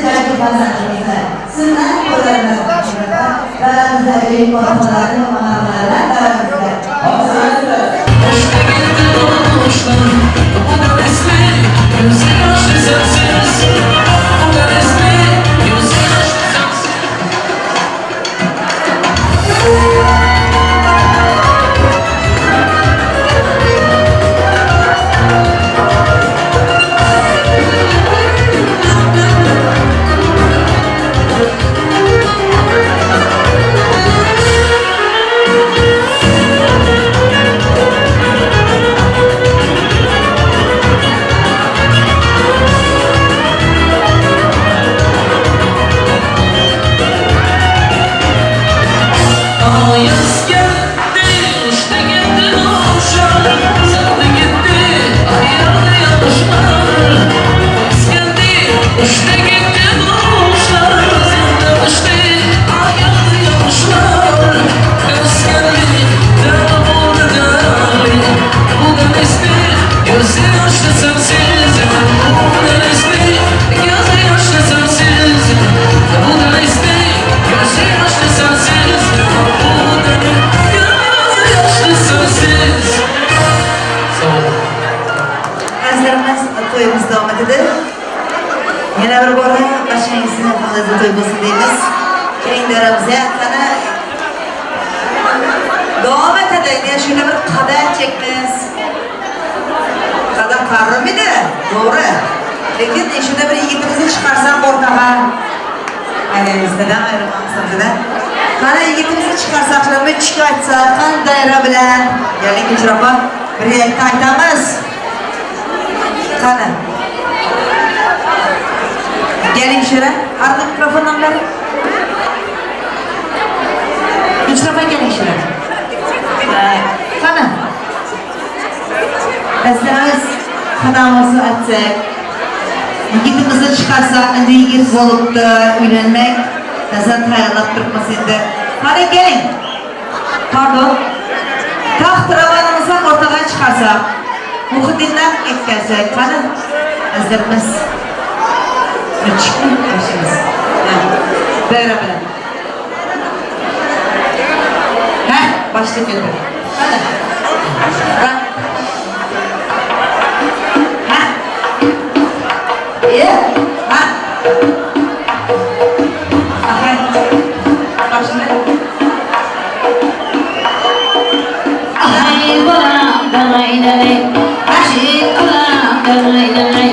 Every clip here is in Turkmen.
chiroyli farzandimizni sunnat ko'ramiz. Daramizda buyuk otalarni, onalar daramizda. Uçtu gitti kuşlar, bu da resmi, gözü yaşlı sensiz. Bu da resmi, gözü yaşlı sensiz. Ayaz geldi, uçtu gitti kuşlar, Sardı gitti, ayırdı yağışlar. Ayaz geldi, uçtu gitti kuşlar, Sardı uçtu, ayırdı yağışlar. Kız geldi, deli oldu deli, Bu da resmi, gözü yaşlı sensiz. Bu da resmi, gözü yaşlı sensiz. Bu da resmi, gözü yaşlı sensiz. Bu da gözü yaşlı sensiz. Sağ olun. Azizlarimiz, to'yimiz davom etadi. Yana bir bora barchangizni xonadonda to'y bo'lsin deymiz. Keling daramizga qani davom etadi. Yana shunda bir qadam chekmiz. Qadam qarimidi? To'g'ri. Lekin shunda bir yigitimizni chiqarsak o'rtaga. Aylaningizdan ayrilmamizdan. Qani yigitimizni chiqarsak, shunda bir chik aytsa, qandayra bilan. Keling Gulchehra opa, birgalikda aytamiz. Qani. Keling Shira, arqa mikrofondan bering. Gulchehra opa keling Shira. Qani. Azizlarimiz, qadamimizni aytsak, yigitimizni chiqarsak, endi yigit bo'libdi, uylanmak. Nazar tayyorlab turibmiz endi. Qani keling. Pardon. Taxt ravanimizni o'rtaga chiqarsak, Muhitdindan ketkazsak, qani azizlarimiz. Chiqib boshimiz. Bayram bilan. Ha, boshla keldi. Qani. Ha. Ha. Ye. Ha. Aha. Boshla. Ay bolam dalay dalay, aşık olam dalay dalay.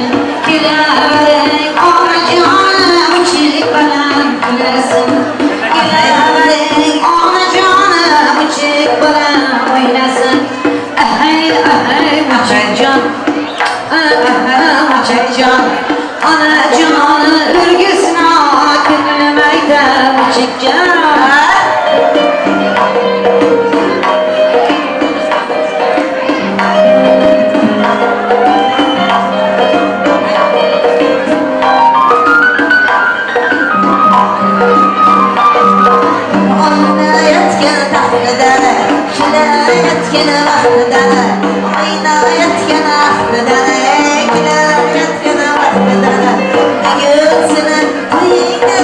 Kelavering onajonim, uchik bolam kulasin. Kelavering onajonim, uchik bolam o'ynasin. Ahay ahay uchikjon, uchikjon. Onajoni urgusini ko'nglim aytar uchikjon. Oynayotgan taxtida, kulayotgan vaqtida, oynayotgan ahdida, kulayotgan vaqtida, bugun seni to'yingda,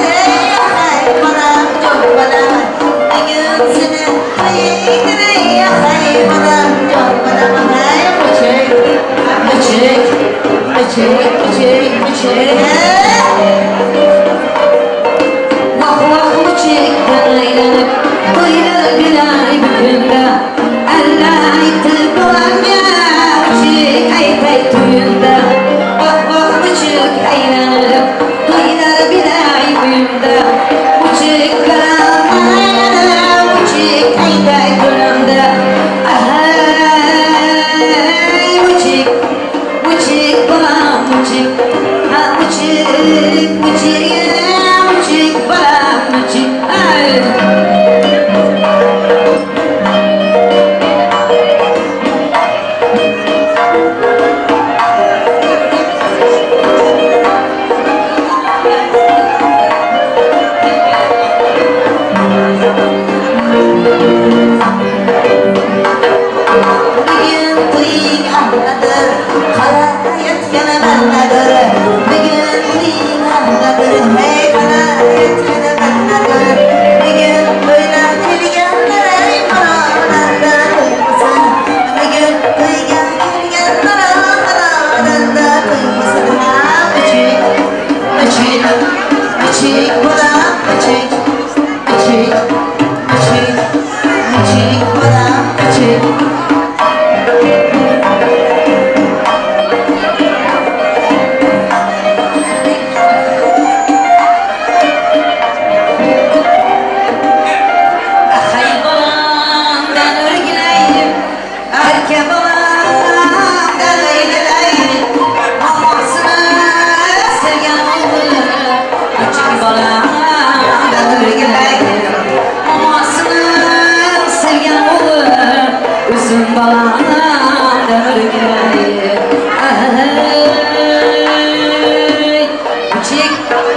hay bolam, jon bolam, bugun seni to'yingda, hay bolam, jon bolam, hay muchik, muchik, muchik, muchik, muchik. Vah vah muchikdan aylanib, to'ylar bilay bugunda. Alla aytdi bolamga, muchik aytay to'yinda. Vah vah muchik aylanib, to'ylar bilay buyunda. Muchik balam aylanib, muchik aytay to'yinda. Ahay muchik, muchik balam muchik, ha muchik, muchik, muchik balam muchik. Ay. Bugun to'ying ahlidir, qalayotgan bandadir. Bugun to'ying ahlidir, hey.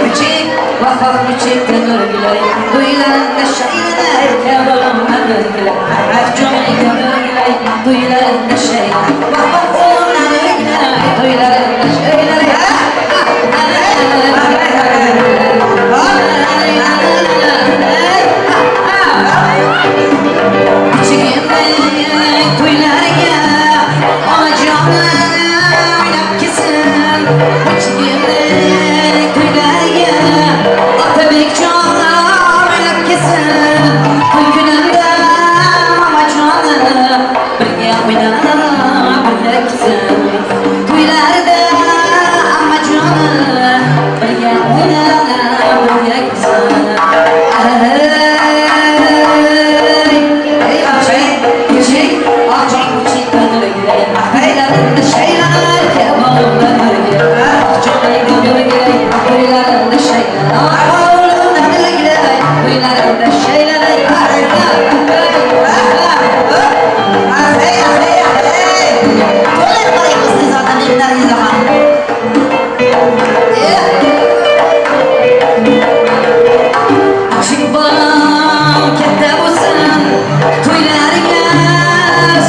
Muçik, wah wah muçikden örgüleý, Toýlarynda şeýleler, käbolamdan örgüleý. Ah joňyňdan örgüleý, toýlarynda şeýle. Wah wah oglumdan örgüleý, toýlarynda şeýle. Muçigimniň toýlaryga onajonim oýnap kelsin. Muçigimniň toýlaryga Otabekjonim oýnap kelsin. Toý gününde mamajonim birge oýnap birge kelsin. Toýlarda ammajonim birge oýnap birge kelsin. Ey muçik, muçik, ahçik muçikden örgüleý. Toýlarynda şeýleler, kebabymdan örgüleý. Ahçygyňdan örgüleý, toýlarynda şeýleler. Oglumdan örgüleý, toýlarynda şeýleler. Ahey, ahey, ahey. To'ylar muborak bo'lsin otabeklaringizga ham. Muçik bolam katta bo'lsin, to'ylariga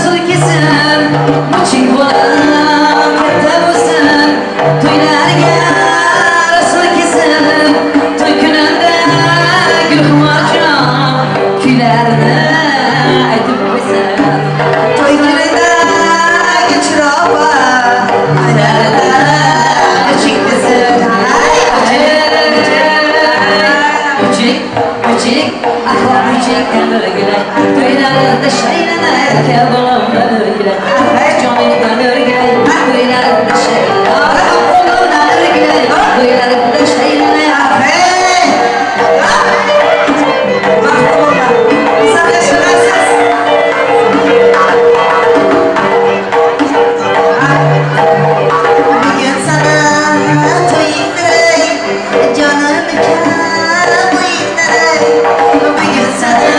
suv kelsin. Muçik bolam katta bo'lsin, to'ylariga suv kelsin. To'y kunida Gulxumorjon kuylarini aytib qo'ysin. To'y kunida Gulchiroq To'ylarida muchik desin. Muchik, muchik, ahvol muchikdan o'rgilay. To'ylarida shaylanay, bolamdan o'rgilay. Joningdan o'rgilay, to'ylarida shaylanay. O'g'limdan o'rgilay, to'ylarida shaylanay. Ahey. Baxtli bo'linglar. Sizlar shug'ulsiz. Bugun sana to'yingdiray, jonim bo'yingdiray. Bugun sana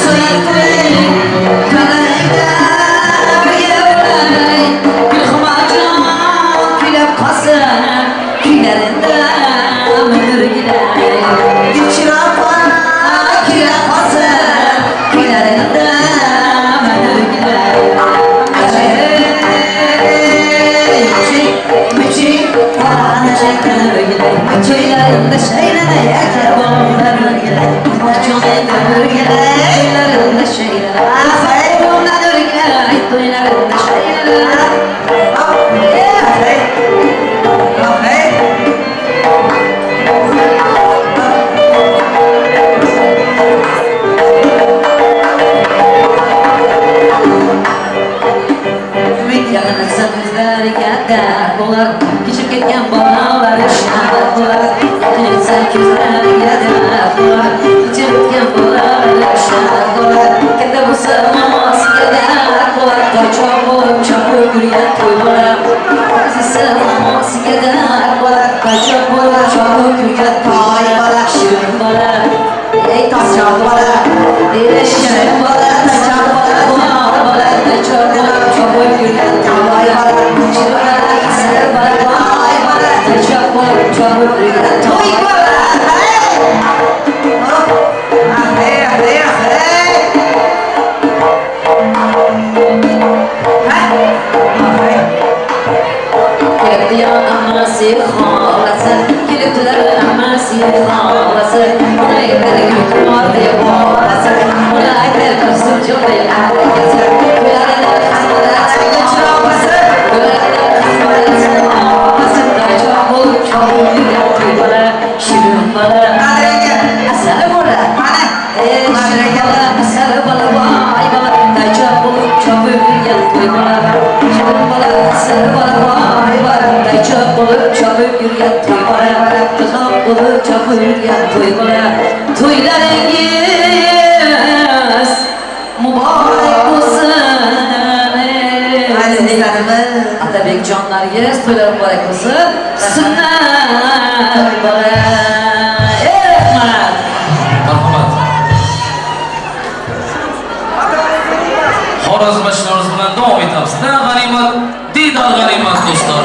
So'yingdiray, to'ylarida birga bo'lay. Gulxumorjon kuylab qolsin, kuylarinda o'rgilay. Gulchiroq Kuylab qolsin, kuylarinda o'rgilay. Muchik, muchik, muchikdan o'rgilay. To'ylarimda shaylanay, aka bolamdan o'rgilay. Joningdan o'rgilay, to'ylarimda shaylanay. O'g'limdan o'rgilay, to'ylarimda shaylanay. Ahey. Ahey. Yaqinlashsa ko'zlariga dard bo'lar, Kechib ketgan bolalar shad bo'lar. Yaqinlashsa ko'zlariga dard bo'lar, Kechib ketgan bolalar shad bo'lar. Katta bo'lsa mamasiga dard bo'lar, Toychoq bo'lib chopib yurgan to'y bo'lar. Qizisi mamasiga dard bo'lar, Toychoq bo'lib chopib yurgan toy bola. Shirin bola, ey toychoq bola, ey shirin bola, toychoq bola, bola bola, toychoq bo'lib chopib yurgan toy bola. Shirin bola, asal bola, toy bola, toychoq bo'lib chopib yurgan toy bola. Ahey, ahey, ahey. Ahey. Kelibdi yo ammasi xolasi, kelibdilar ammasi xolasi. Uni aytadi Gulxumor deb bolasi, uni aytadi Tursunjon deb akasi. Ko'larida xizmat Gulchiroq Ko'larida xizmat Toychoq bo'lib chopib yurgan to'y bola, shirin bola, Qadriga. asal bola. Qani. Ey shirin bola, asal bola, voy bola, toychoq bo'lib chopib yurgan to'y bola. Shirin bola, asal bola, voy bola, toychoq bo'lib chopib yurgan to'y bola. Toychoq bo'lib chopib yurgan to'y bola. To'ylaringiz muborak bo'lsin. Azizlarimiz. Otabekjonlaringiz to'ylar muborak bo'lsin. Sunnat bola. Ey rahmat. Marhamat. Xorazm mashinalarimiz bilan davom etamiz. Na g'animat, diydor g'animat do'stlar.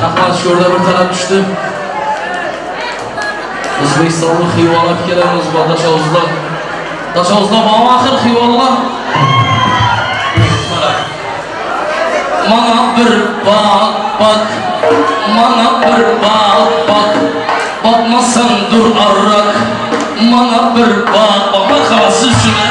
Rahmat, shu yerda bir talab tushdi. O'zbekistonlik Xivalar akalarimiz bor, Tashovuzlar. Tashovuzlar bormi axir Xivalar? Mana bir bak bak, mana bir bak bak, bakmasan dur arrak, mana bir bak bak, marhamat siz shuni.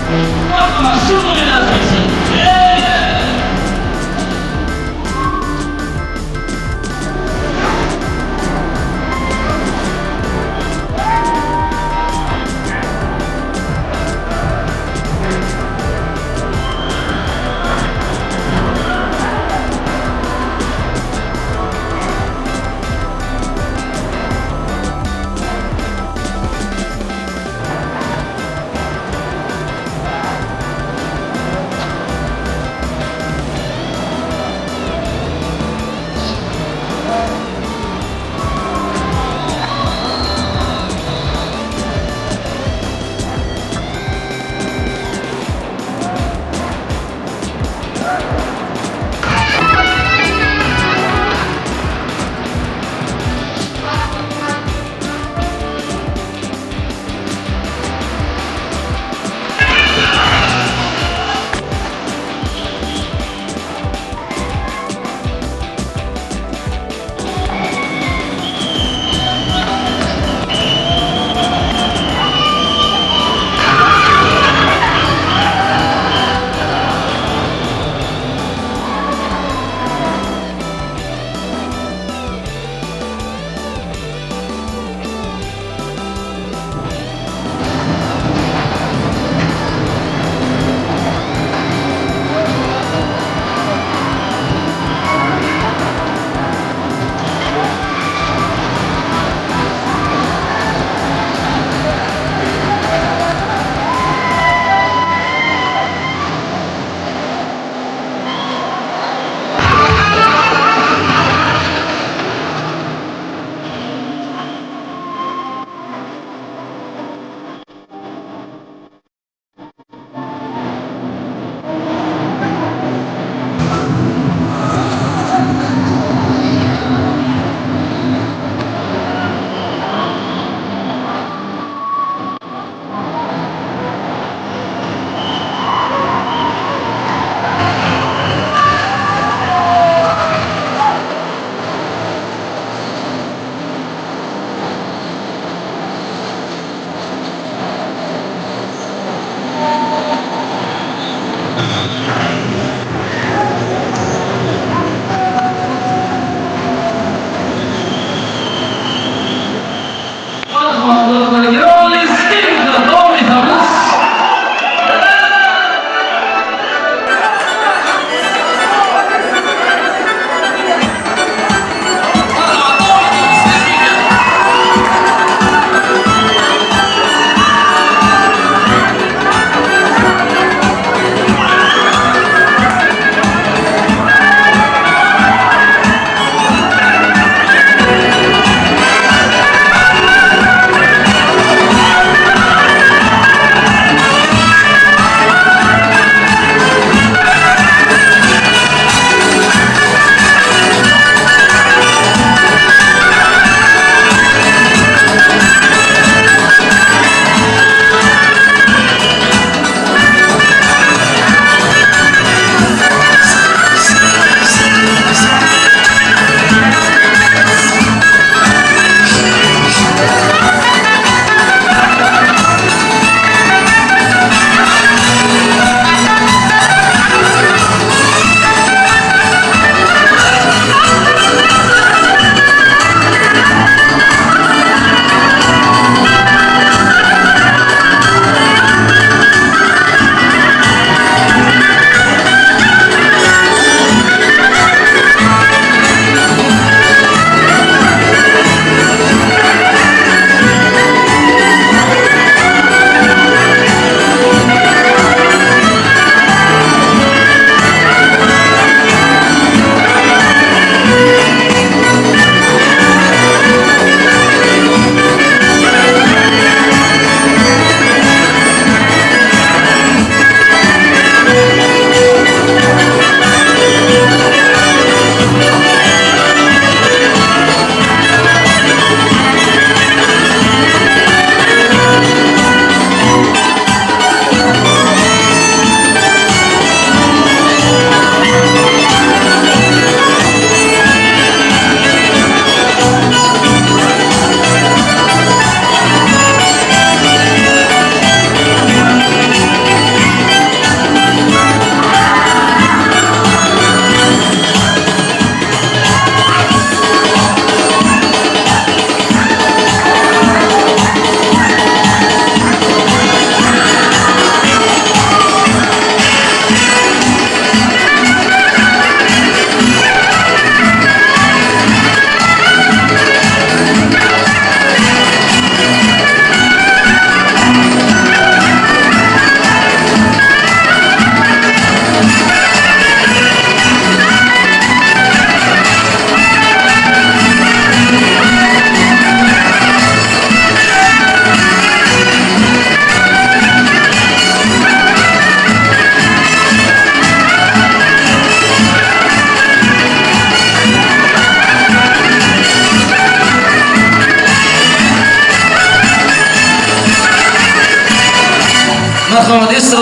Bakma, şurada oýnaýsyn. Eee!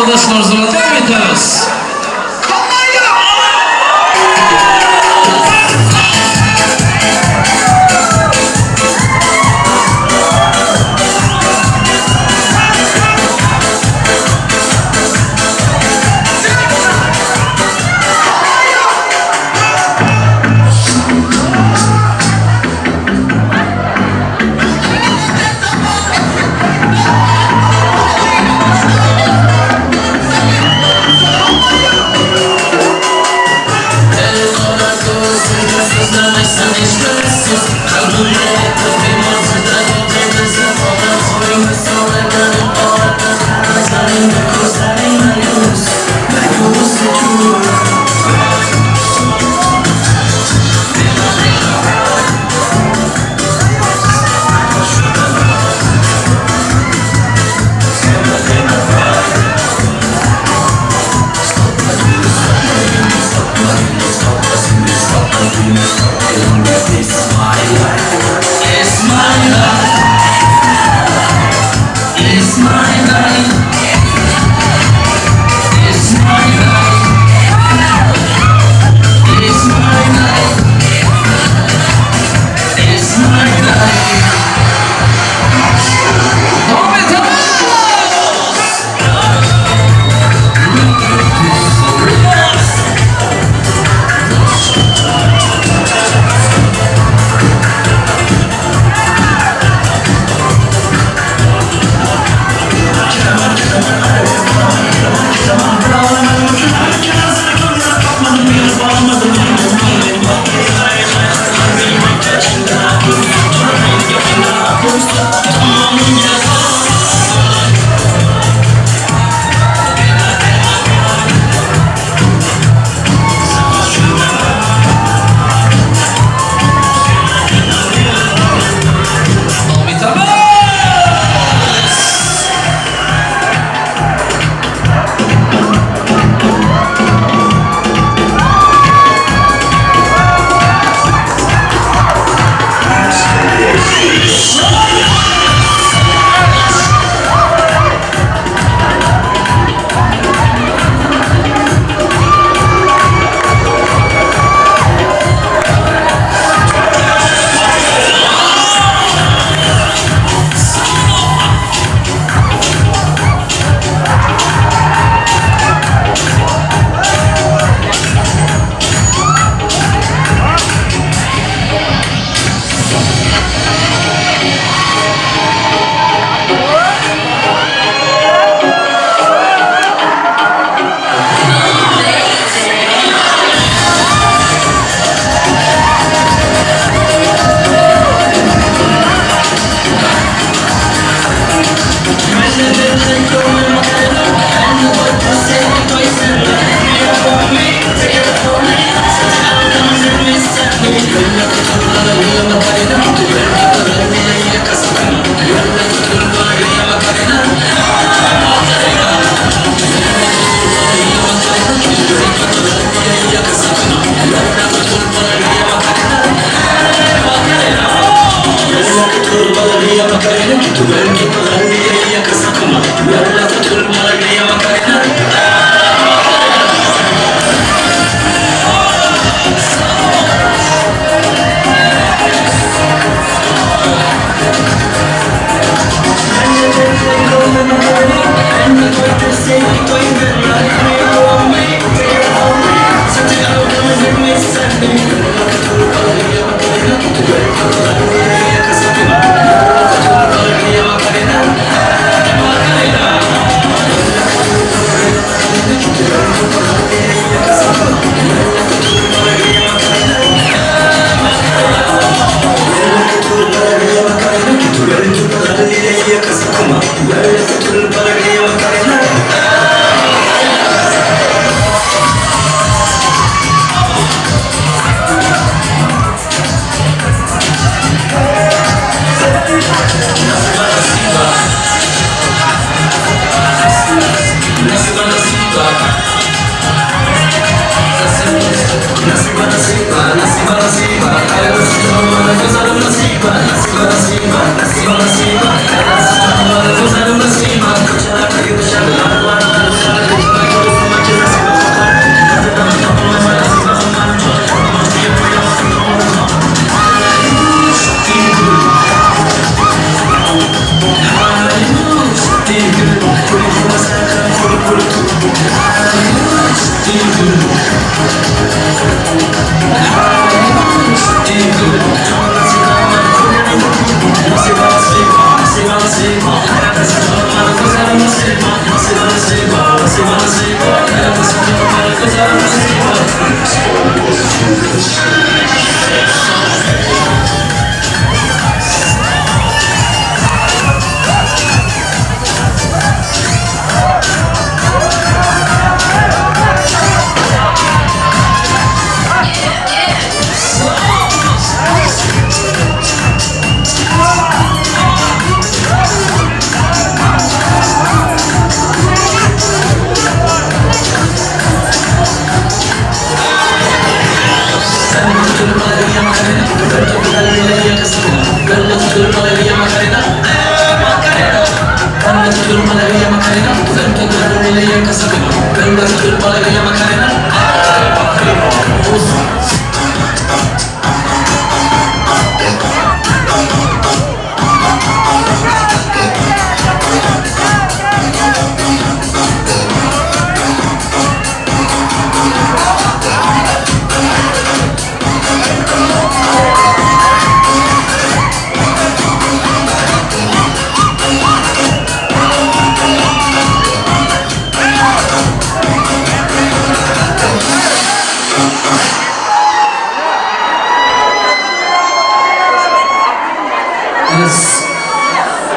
Ýoldaşlarymyza dowam edýäris. Dowam edýäris. Dowam edýäris.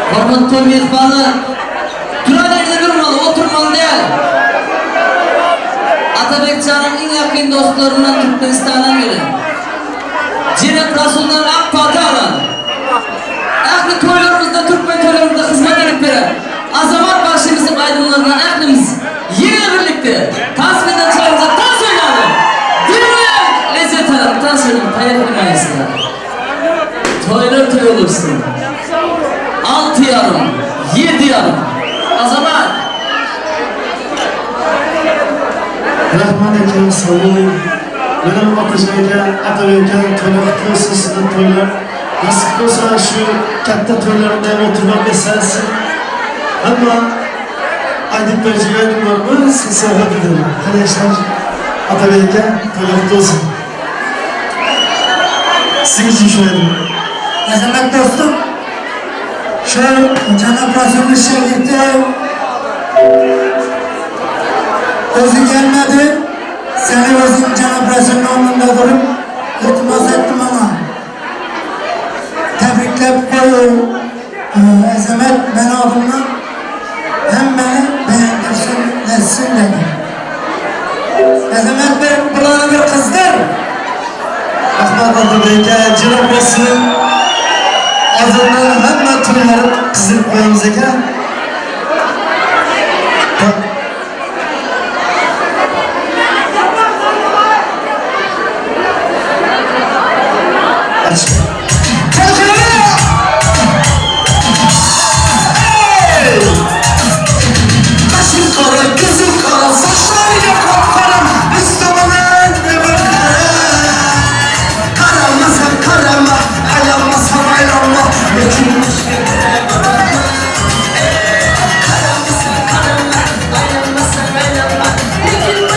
Hormatly toý mezbany, duran ýerde durmaly, oturmaly däl. Atabek janyň iň ýakyn dostlaryndan Türkmenistandan gelen. Jenap Rasuldan ak pata alan. Ähli toýlarymyzda türkmen toýlarymyzda hyzmat edip beren Azamat bagşymyzyň aýdymlaryna ählimiz ýene birlikde tans meýdançalarymyzda tans oýnalyň! Diňläň, lezzet alyň, tans oýnaň, taýak hemaýasynda. Toýlar toý bolsun. 6:30, 7:30. Azamat! Rahmat aka, sag boluň. Menem Atajan aka, Atabek aka toýlar gutly bolsun siziň toýlar. Nasip bolsa şu katta toýlarda hem oturmak nesip etsin. Hamma aýdyp berjek aýdymlarymy size sowgat ederin. Hany ýaşlar Atabek aka toýlar gutly bolsun. Siziň üçin şu aýdym. Azamat dostum, şu Janap Rasully şägirti özi gelmedi. Seni özüň Janap Rasulnyň öňünde durup iltimas etdi maňa. Tebrikläp goý Azamat men adymdan hemmäni begendirsin, etsin dedi. Azamat bir bulany bir gyzdyr. Rahmat Atabek aka, Janob Rasul adyndan hamma toýlary gyzdyryp goýamyz aka. Kaşın kara, gözün kara, saçları kapkara, üstüme bir kara. Karamasa karama, aylanmasa aylanma, dökülmüş Karamasa karama, aylanmasa aylanma, dökülmüş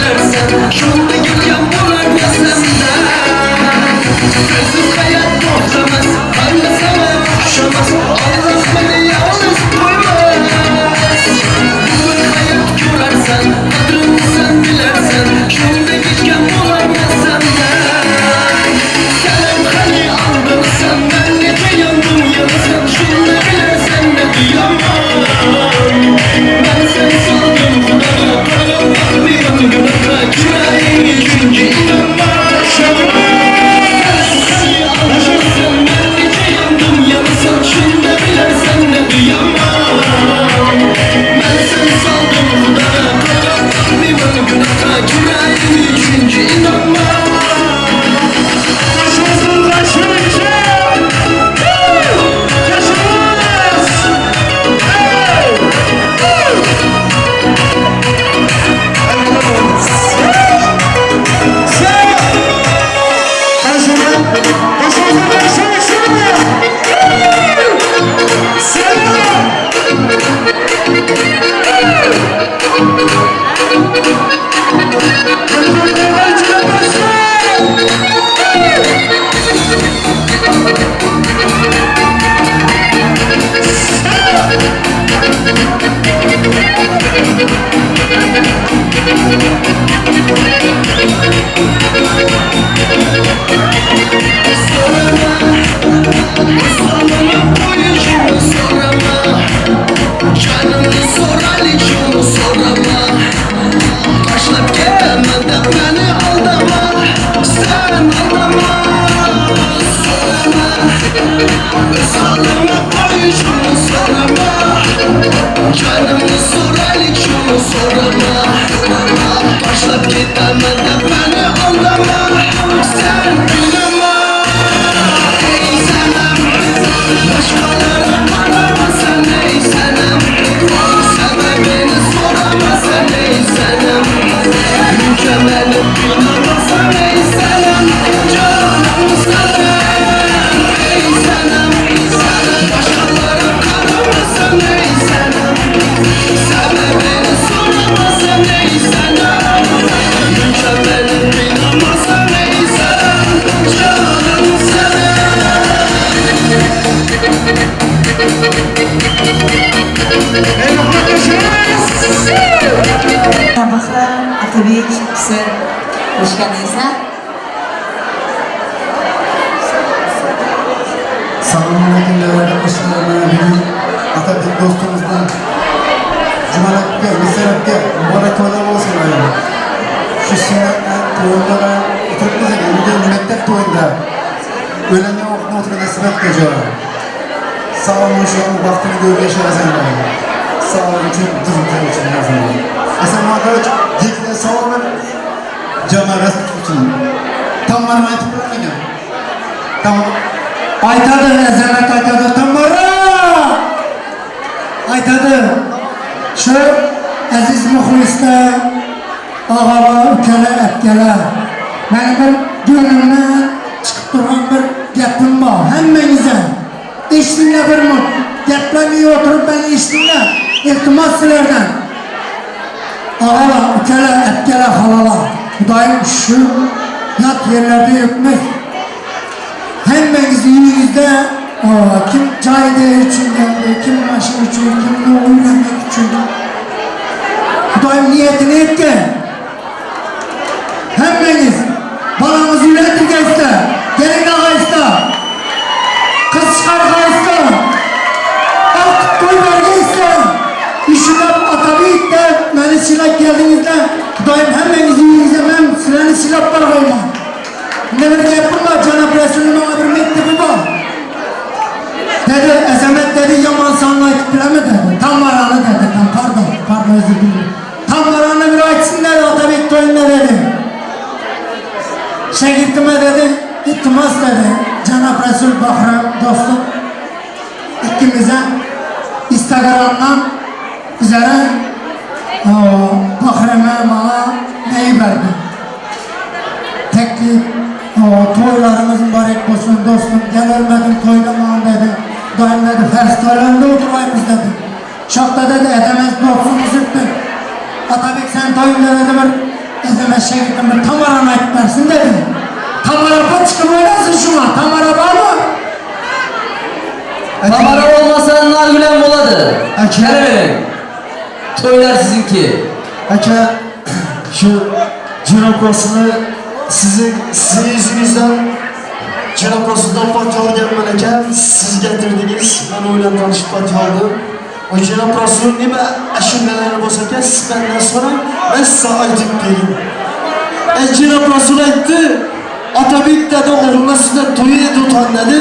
bilersen Şunda gitken bular mesemde Sensiz hayat toxtamaz Hamma sana o'xshamas Allah meni yalnız qo'ymas Bugun hayot ko'rarsan Qadrini sen bilarsan Shunda kechgan bo'lar masamda Selam hali aldımsan Ben nece yandım yansan Shunda bilarsan ne diyaman Ben sen saldım Xudoga Qarg'am gunohga Kiraying chunki inonma Sen ben nece yandım yansan Shunda bilarsan ne diyaman Ben sen saldım Xudoga Qarg'am gunohga Kiraying chunki inonma Sorama boyucumu sorama Canımı soralıcımı sorama Taşlap ketmem de beni aldama Sen aldama Sorama Sallama boyucumu sorama Canımı soralıcımı sorama Taşlap ketmem de beni aldama Sen inanma Ey senem Başkalara karama sen ey senem Sebebini sorama sen ey senem Mükemmeli inanmasan ey senem Canım senem ey senem Başkalara karama sen ey senem Sebebini sorama sen ey senem Mükemmeli inanmasan ey senem Canım senem Bahra, Atabek ikkisi qo'shganingizlar. Selamun aleyküm değerli dostlar. Bugün Atatürk dostumuzdan Cumalakka, Misarakka mübarek to'ylar bo'lsin ayol. Shu sunnatni to'ylarda o'tiribmiz ekan. Bugun maktab to'yida o'langan vaqtni o'tirib nasib etdi joy. Sog' bo'lishlarni baxtini ko'rib yashasin. Sog'lik uchun, tuzuklik uchun yozildi. Assalomu alaykum. Yekta savolim jamoat uchun. Tamam aytib qo'ymagan. Tamam. Aytadi, Azamat aytadi, Tamara! Aytadi. Shu aziz muxlislar, og'alar, ukalar, akalar. Meni bir ko'nglimdan chiqib turgan bir gapim bor. Hammangizga. Eshitinglar bir mut. Gaplarni o'tirib meni eshitinglar. Iltimos sizlardan. Ağalar, ukalar, akalar, xolalar. Xudoyim shu yot yerlarda yo'qmiz. Hemmengiz uyingizda o, kim joyida uchun geldi, kim maşın uchun, kim uylanmak uchun. Xudoyim niyatini etgan. Hemmengiz balangiz uylantirgaysizlar, kelin og'aysizlar, qiz chiqargaysizlar, ot to'y bergaysizlar. Ishilab Otabekda meni silab keldingizlar. Xudoyim hammangizni uyingizga men sizlarni silab borg'ayman. Bunda bir gapim bor, janob Rasululloh menga bir maktubi bor. Dedi, Azamat dedi, yomon sonni aytib bilaman dedi. Tamarani dedi, tam pardon, pardon özür dilerim. Tamarani bir aytsin dedi, Otabek to'yida dedi. Shagirdime dedi, iltimos dedi. Janob Rasul Bahram do'stim ikkimiz ham Instagramdan bizlara Bahrama bana neyi verdi? Teklif, o, toylarımız mübarek olsun dostum, gel ölmedim toylama dedi. Daim dedi, ferz toylarında oturayımız dedi. Şakta dedi, edemez dostumuz yoktu. Atabek sen toyunda dedi bir. Şonda şegirdem bir Tamarany aýdyp bersin dedim. Tamara apa çykyp oýnasyn şuňa. Tamara barmy? Tamara bolmasa Nargülem bolady. Aka. Keleweriň. Toýlar siziňki. Aka şu Jenob Rasulni sizin sizin yüzünüzden Jenob Rasuldan fatiha olganman aka. Siz getirdiniz. Men o bilan tanışıp fatiha oldim. O Jenob Rasul nima ashulalari bo'lsa aka, siz mendan so'rang, men sizga aytib bering. E Jenob Rasul aytdi, Otabek dedi, o'g'lini sunnat to'yi edi o'tan dedi.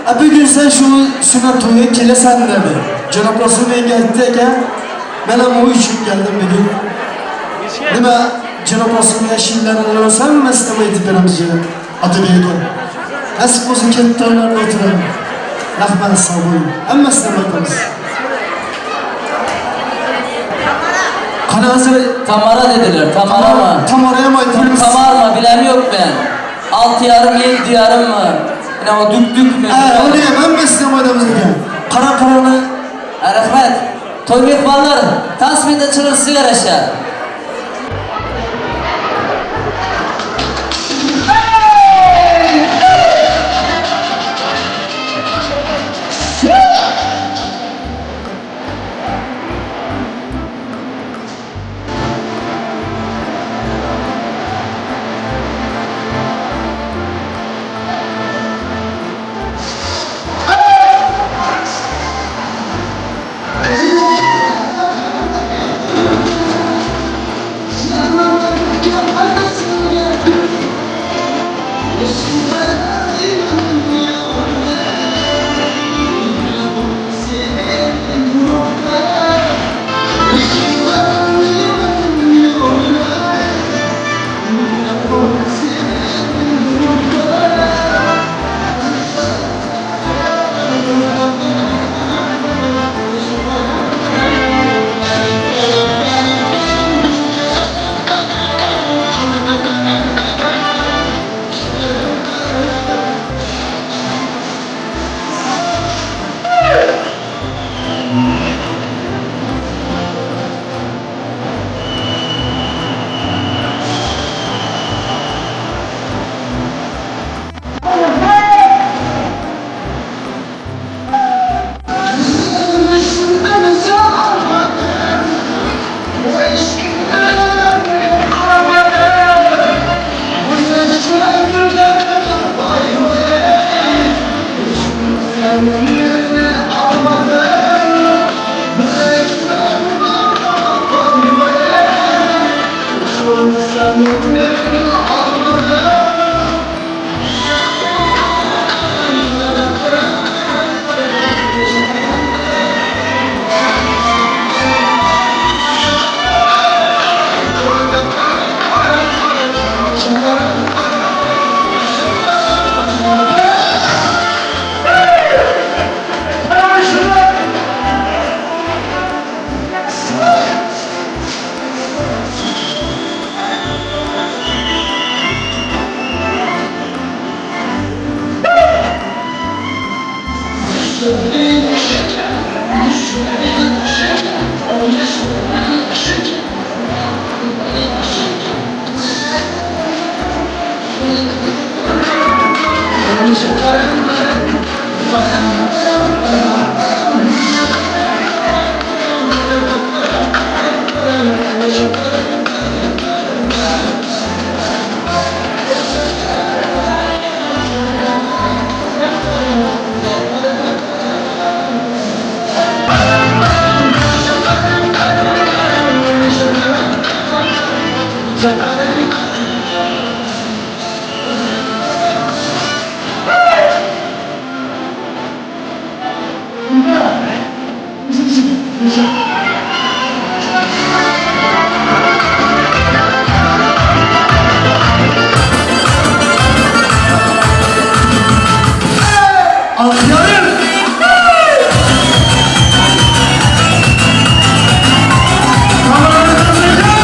E bugun sen shu sunnat to'yiga kelasan dedi. Jenob Rasul menga aytdi aka, men ham u uchun keldim bugun. Nima Jenob Rasulning ashulalarini bo'lsa, hammasini aytib beramiz janob Otabek aka. Nasib bo'lsa kelib to'ylarda o'tiraman. Rahmat, sog' bo'ling. Hammasini aytamiz. Qani hozir Tamara dediler. Tamara mı? Tamara ham aytamiz. Tamar mı? Bilem yok ben. Altı yarım, yedi yarım mı? Ne o dük dük mü? Ha, uni ham hammasini ham aytamiz ekan. Qara qarani Ha, Rahmet. Toy mehmonlar, tasmida chiqib sizga yarasha. Alkışlarım. Kamerayı kazanacağım.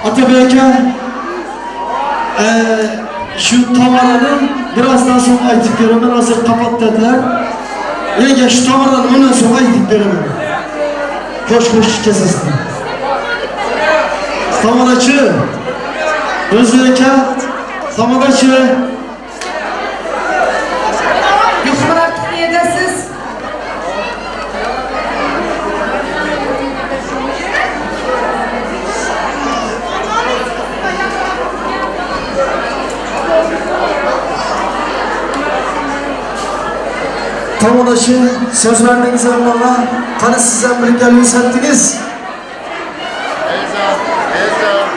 Atabey aka, shu tomarani birozdan so'ng aytib beraman, hozir kapat dedilar. Yanga shu tomarani undan so'ng aytib beraman. Xo'sh, xo'sh kesasin. Tomarachi, Ro'zi aka, tomarachi. Yuhmurat qayerdasiz? Tomarachi, so'z verdingiz avvalo. Qani siz ham birga yursattıngiz.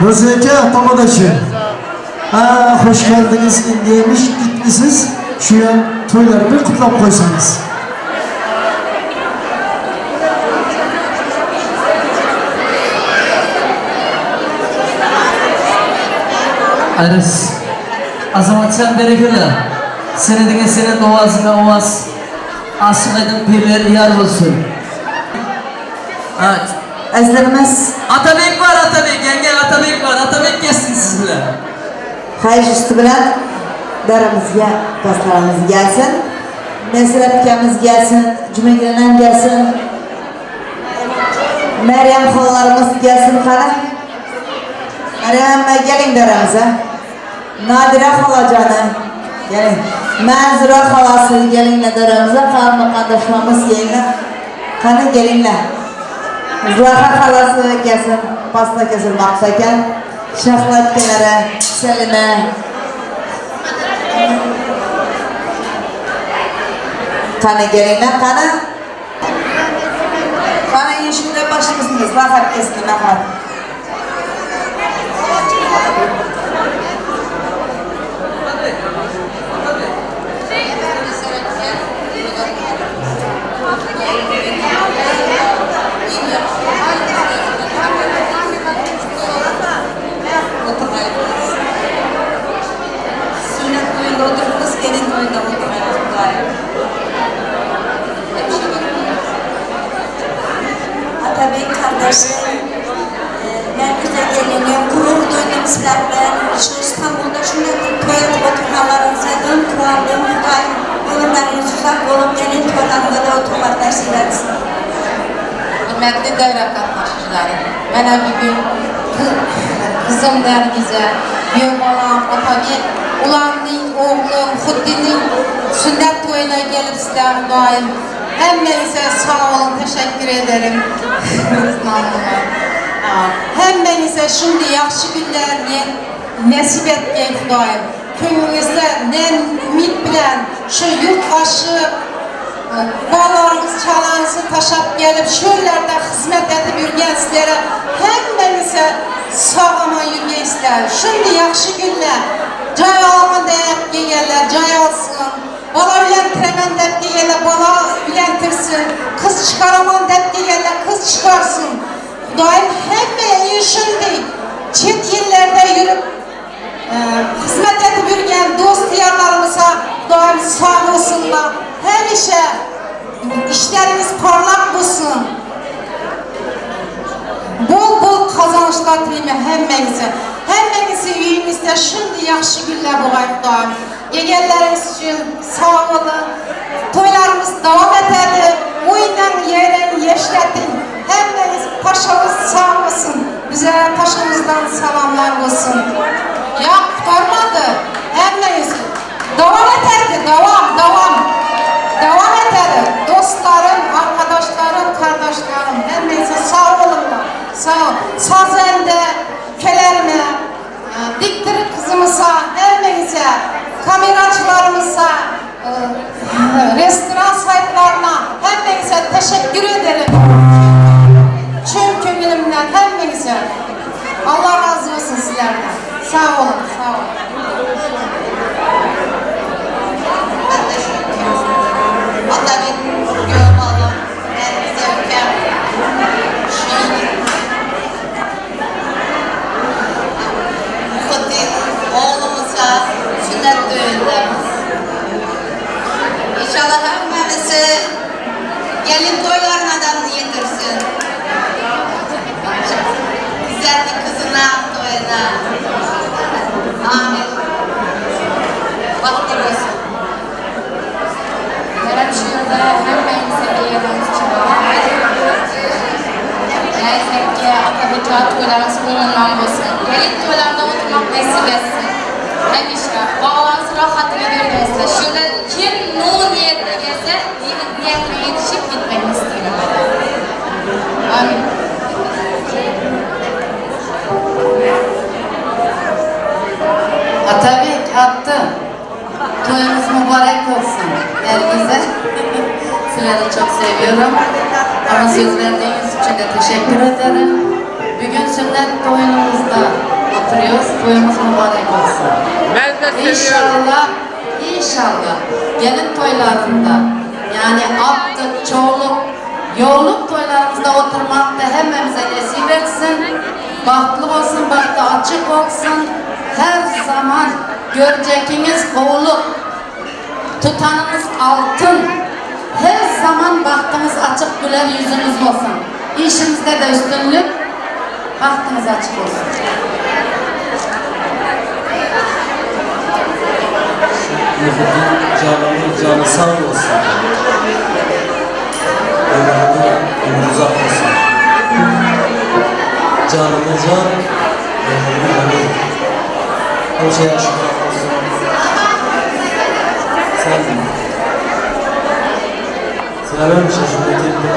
Ro'zi aka, tomadachi. Ha, hoş geldiniz indiymiş, gitmişsiniz. Şu yan to'yları bir kutlab qo'ysangiz. Aris. Azamatjan berekella. Senediňe senet, owazyňa owaz. Aşyk aýdyň pirler ýar bolsun. Ha, Azizlerimiz, Atabek bar, Atabek, ýeňňe Atabek bar. Atabek gelsin siz bilen. Xayrish usti bilan daramizga do'stlarimiz gelsin. Mesrat akamiz gelsin, Jumagilanam gelsin. Meryem xolalarimiz gelsin qani. Meryem amma keling daramizga. Nadira xolajoni keling. Manzura xolasi kelinglar daramizga. Hamma qardoshlarimiz kelinglar. Qani kelinglar. Zulaxa xolasi kelsin, pasta kelsin Maqsud aka. Shahlo akalari, Salima. Qani kelinglar, qani. Qani eshikda boshlaymiz, Zulaxa kelsin, marhamat. Sünnet toyunda oturdunuz, gelin toyunda oturmayız Hudaýym. Atabek kardeşim, men güzel gelinim, gurur duydum sizler bilen. Şu İstanbul'da şunday toý edip oturganlaryňyza kuwandym. Hudaýym ömürleriňiz uzak bolup, gelin toýlarynda da oturmak nasip etsin. Hürmetli devre qatnaşıcıları, mənə bugün kızım Nergiz'e, büyük balam Atabek, ularning oğlum Xuddinning sünnet toyuna gelipsizler Hudaýym. Hemmenize sağ olun, teşekkür ederim. Hemmenize şimdi yaxşı günler nasip etken Hudaýym. Köňlüňizde ne ümit bilen şu ýurt aşyp, balalaryňyzy, çagalaryňyzy taşlap gelip şu ýerlerde hyzmat edip ýürgen sizlere hemmeňize sag-aman ýürgeýsizler. Şundi ýagşy günde jaý alaman däp gelýänler jaý alsyn, bala öýlendiremen däp gelýänler bala öýlendirsin, kyz çykaraman däp gelýänler kyz çykarsyn. Hudaýym hemme şundi çet illerde ýürüp Hyzmat edip ýürgen dost-ýarlarymyza Hudaýym sag bolsunlar. Hemişe işleriňiz parlak bolsun. Bol-bol gazançlar dileýmen hemmeňize. Hemmeňizi öýüňizde şundy ýagşy günler bogaý Hudaýym. Gelgenleriňiz üçin sag boluň. Toýlarymyz dowam etedi. Oýnaň, ýerin, ýeşletiň. Hemmeňiz paşamyz sag bolsun. Bize paşamyzdan salamlar bolsun. Ýok gutarmady. Hemmeňiz dowam etedi. Dowam, dowam. Dowam etedi. Dostlarym, arkadaşlarym, kardaşlarym hemmeňize sag boluňlar. Sag. Sazende, kelerime. Diktir kyzymyza, hemmeňize, kameraçylarymyza, restoran saýtlaryna hemmeňize teşekkür ederim. Çün köňülimden hemmeňize. Allah razy bolsun sizlerden. Sag boluň, sag boluň. Atabek Gökbalam, Nergize ülkem, şu Muhitdin oğlumuza sünnet düğündemiz. İnşallah hemmemizi gelin toylarına da yetirsin. Güzel bir kızına, toyuna. Amin. Bahtiyar olsun. Menem şu ýerde hemmäňize geleniňiz üçin Näzikge, Atabeka toýlaryňyz oňundan bolsun. Gelin toýlarynda oturmak nesip etsin. Hemişe baglaryňyz rahatyny görgünizde. Şu ýerde kim nu niýetde gelse, niýetine ýetişip gitmegini isleýän menem. Amin. Atabek atdy. Toýumyz mübarek bolsun. Nergize. Sizleri çok seviyorum. Bana söz verdiğiniz için de teşekkür ederim. Bugün sünnet toyunumuzda oturuyoruz. Toyumuz mübarek olsun. Ben de seviyorum. İnşallah, inşallah gelin toylarında yani attık, çoğuluk, yoğunluk toylarımızda oturmak da hemmemize nasip etsin. Bahtly bolsun, bagty açyk bolsun. Her zaman görjekiniz gowluk, tutanyňyz altyn. Her zaman bagtyňyz açyk, güler ýüzüňiz bolsun. Işiňizde-de üstünlik, bagtyňyz açyk bolsun. Muhitdin canımın canı sağ olsun. Ömrünü ömrü uzak olsun. Canımın can, ömrümün ömür. Hemişe yaşamak olsun. Sen Sen hemişe şu getirdi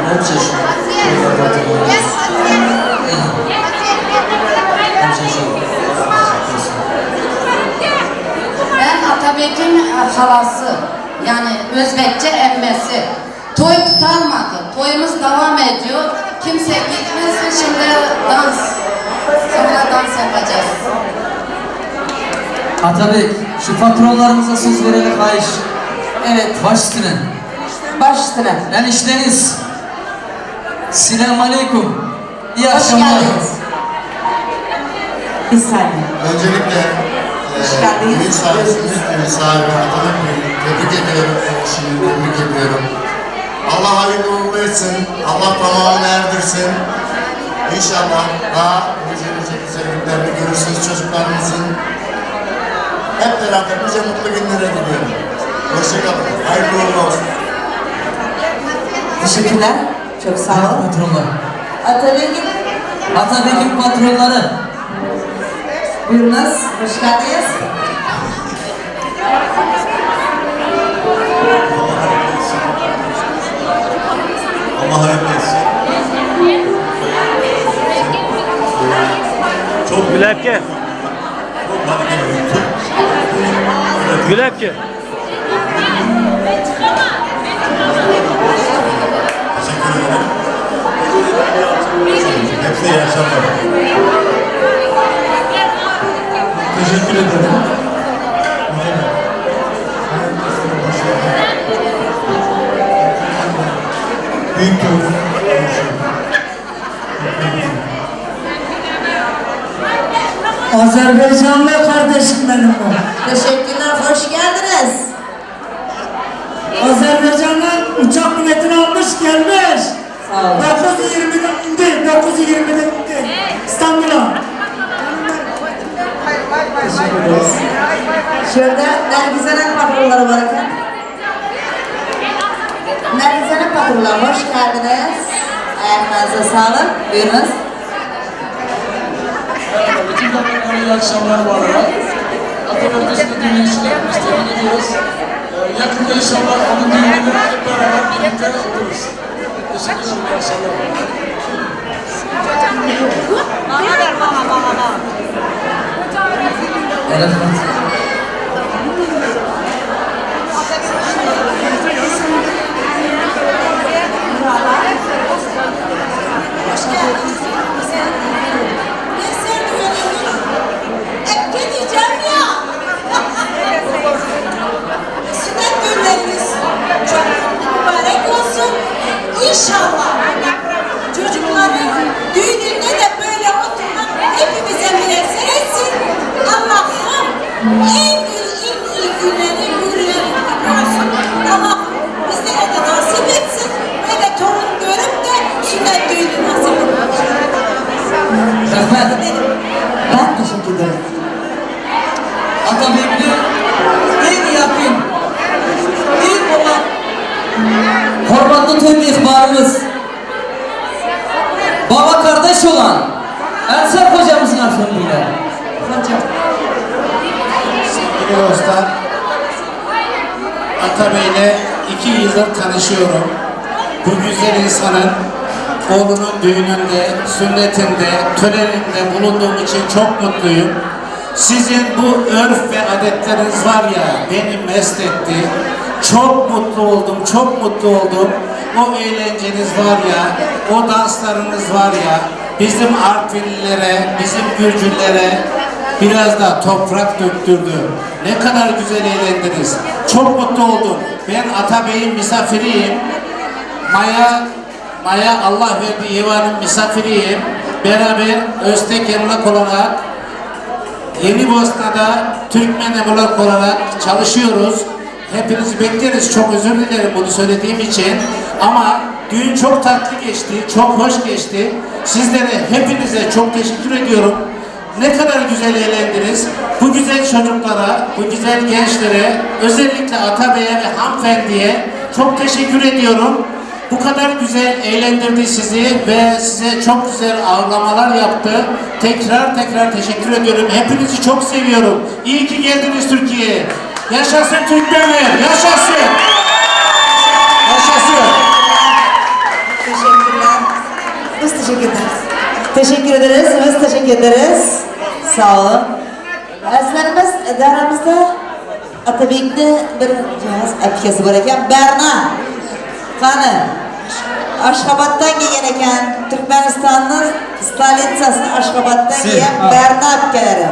Hemişe şu Hemişe şu Ben Atabek'in halası, yani Özbekçe emmesi. Toy tutarmadı. Toyumuz devam ediyor. Kimse gitmesin şimdi dans. Sonra dans yapacağız. Atabek, şu patronlarımıza söz verelim haýyş. Evet. Baş üstüne. Baş üstüne. Yani işleriniz. Selamun aleyküm. İyi Hoş akşamlar. geldiniz. Bir saniye. Öncelikle Hoş geldiniz. düğün sahibi, düğün sahibi Atabek Bey'i tebrik ediyorum. Eşini tebrik ediyorum. Allah hayırlı uğurlu etsin. Allah tamamını erdirsin. İnşallah daha nice nice güzelliklerini görürsünüz çocuklarınızın. Hep beraber nice mutlu günlere diliyorum. Hoşçakalın. Hayırlı uğurlu olsun. Teşekkürler. Çok sağ ol. Patronlar. Atabek'in Atabek'in patronları. buyurunuz. Hoş geldiniz. Allah hayırlı etsin. Çok Gülerken. çok Aýap gel. Teşekkür ederim. Hepsi iyi akşamlar. Teşekkür ederim. Büyük torunum. Azerbaycanlı kardeşim benim bu. Teşekkürler, hoş geldiniz. Azerbaycan'dan uçak biletini almış gelmiş. Sağ olun. 9.20'de indi, 9.20'de indi. İstanbul'a. Teşekkür ederiz. Şurada Nergize'nin patronları var efendim. Nergize'nin patronları hoş geldiniz. Ayaklarınıza sağlık. Buyurunuz. Merhaba, bütün konuklara iyi akşamlar bu arada. Atabek'te dinleyicilerimiz tebrik ediyoruz. Ee, yakında inşallah onun düğününü hep beraber birlikte oluruz. Teşekkür ederim, iyi akşamlar. Bana ver bana bana bana. Rahmat. Hoş geldiniz. Ben Epke diyeceğim ya. Sünnet düğünleriniz çok mutlu mübarek olsun. İnşallah çocukların düğününde de böyle oturmak hepimize müyesser etsin. Allah'ım en iyi, en iyi günleri, günleri olsun. Allah'ım bizlere de nasip etsin. Böyle torun görüp de sünnet düğünü nasip etsin. Rahmat. Ben teşekkür ederim. Atabekli en yakın, en olan hormatly toý mehmanymyz baba kardeş olan Ensar hocamyzyň arzuwynda. Hocam. Sevgili dostlar, Atabey'le iki yıldır tanışıyorum. Bu güzel insanın oğlunun düğününde, sünnetinde, töreninde bulunduğum için çok mutluyum. Sizin bu örf ve adetleriniz var ya beni mest etti. Çok mutlu oldum, çok mutlu oldum. O eğlenceniz var ya, o danslarınız var ya, bizim Artvinlilere, bizim Gürcülere biraz da toprak döktürdü. Ne kadar güzel eğlendiniz. Çok mutlu oldum. Ben Atabey'in misafiriyim. Maya, Maya Allah verdi Yeva'nın misafiriyim. Beraber Öztek Emlak olarak Yeni Bosna'da Türkmen Emlak olarak çalışıyoruz. Hepinizi bekleriz. Çok özür dilerim bunu söylediğim için. Ama düğün çok tatlı geçti, çok hoş geçti. Sizlere hepinize çok teşekkür ediyorum. Ne kadar güzel eğlendiniz. Bu güzel çocuklara, bu güzel gençlere, özellikle Atabey'e ve hanımefendiye çok teşekkür ediyorum. Bu kadar güzel eğlendirdi sizi ve size çok güzel ağırlamalar yaptı. Tekrar tekrar teşekkür ediyorum. Hepinizi çok seviyorum. İyi ki geldiniz Türkiye'ye. Yaşasın Türkmenler, yaşasın! Yaşasın! Teşekkürler. Biz teşekkür ederiz. Teşekkür ederiz. Biz teşekkür ederiz. Sağ olun. Azizlarimiz, daramızda Atabekni bir jihoz apikasi bor ekan. Barna. Qani? Ashxoboddan kelgan ekan. Turkmanistonning stolitsasi Ashxoboddan kelgan Barna apikalari.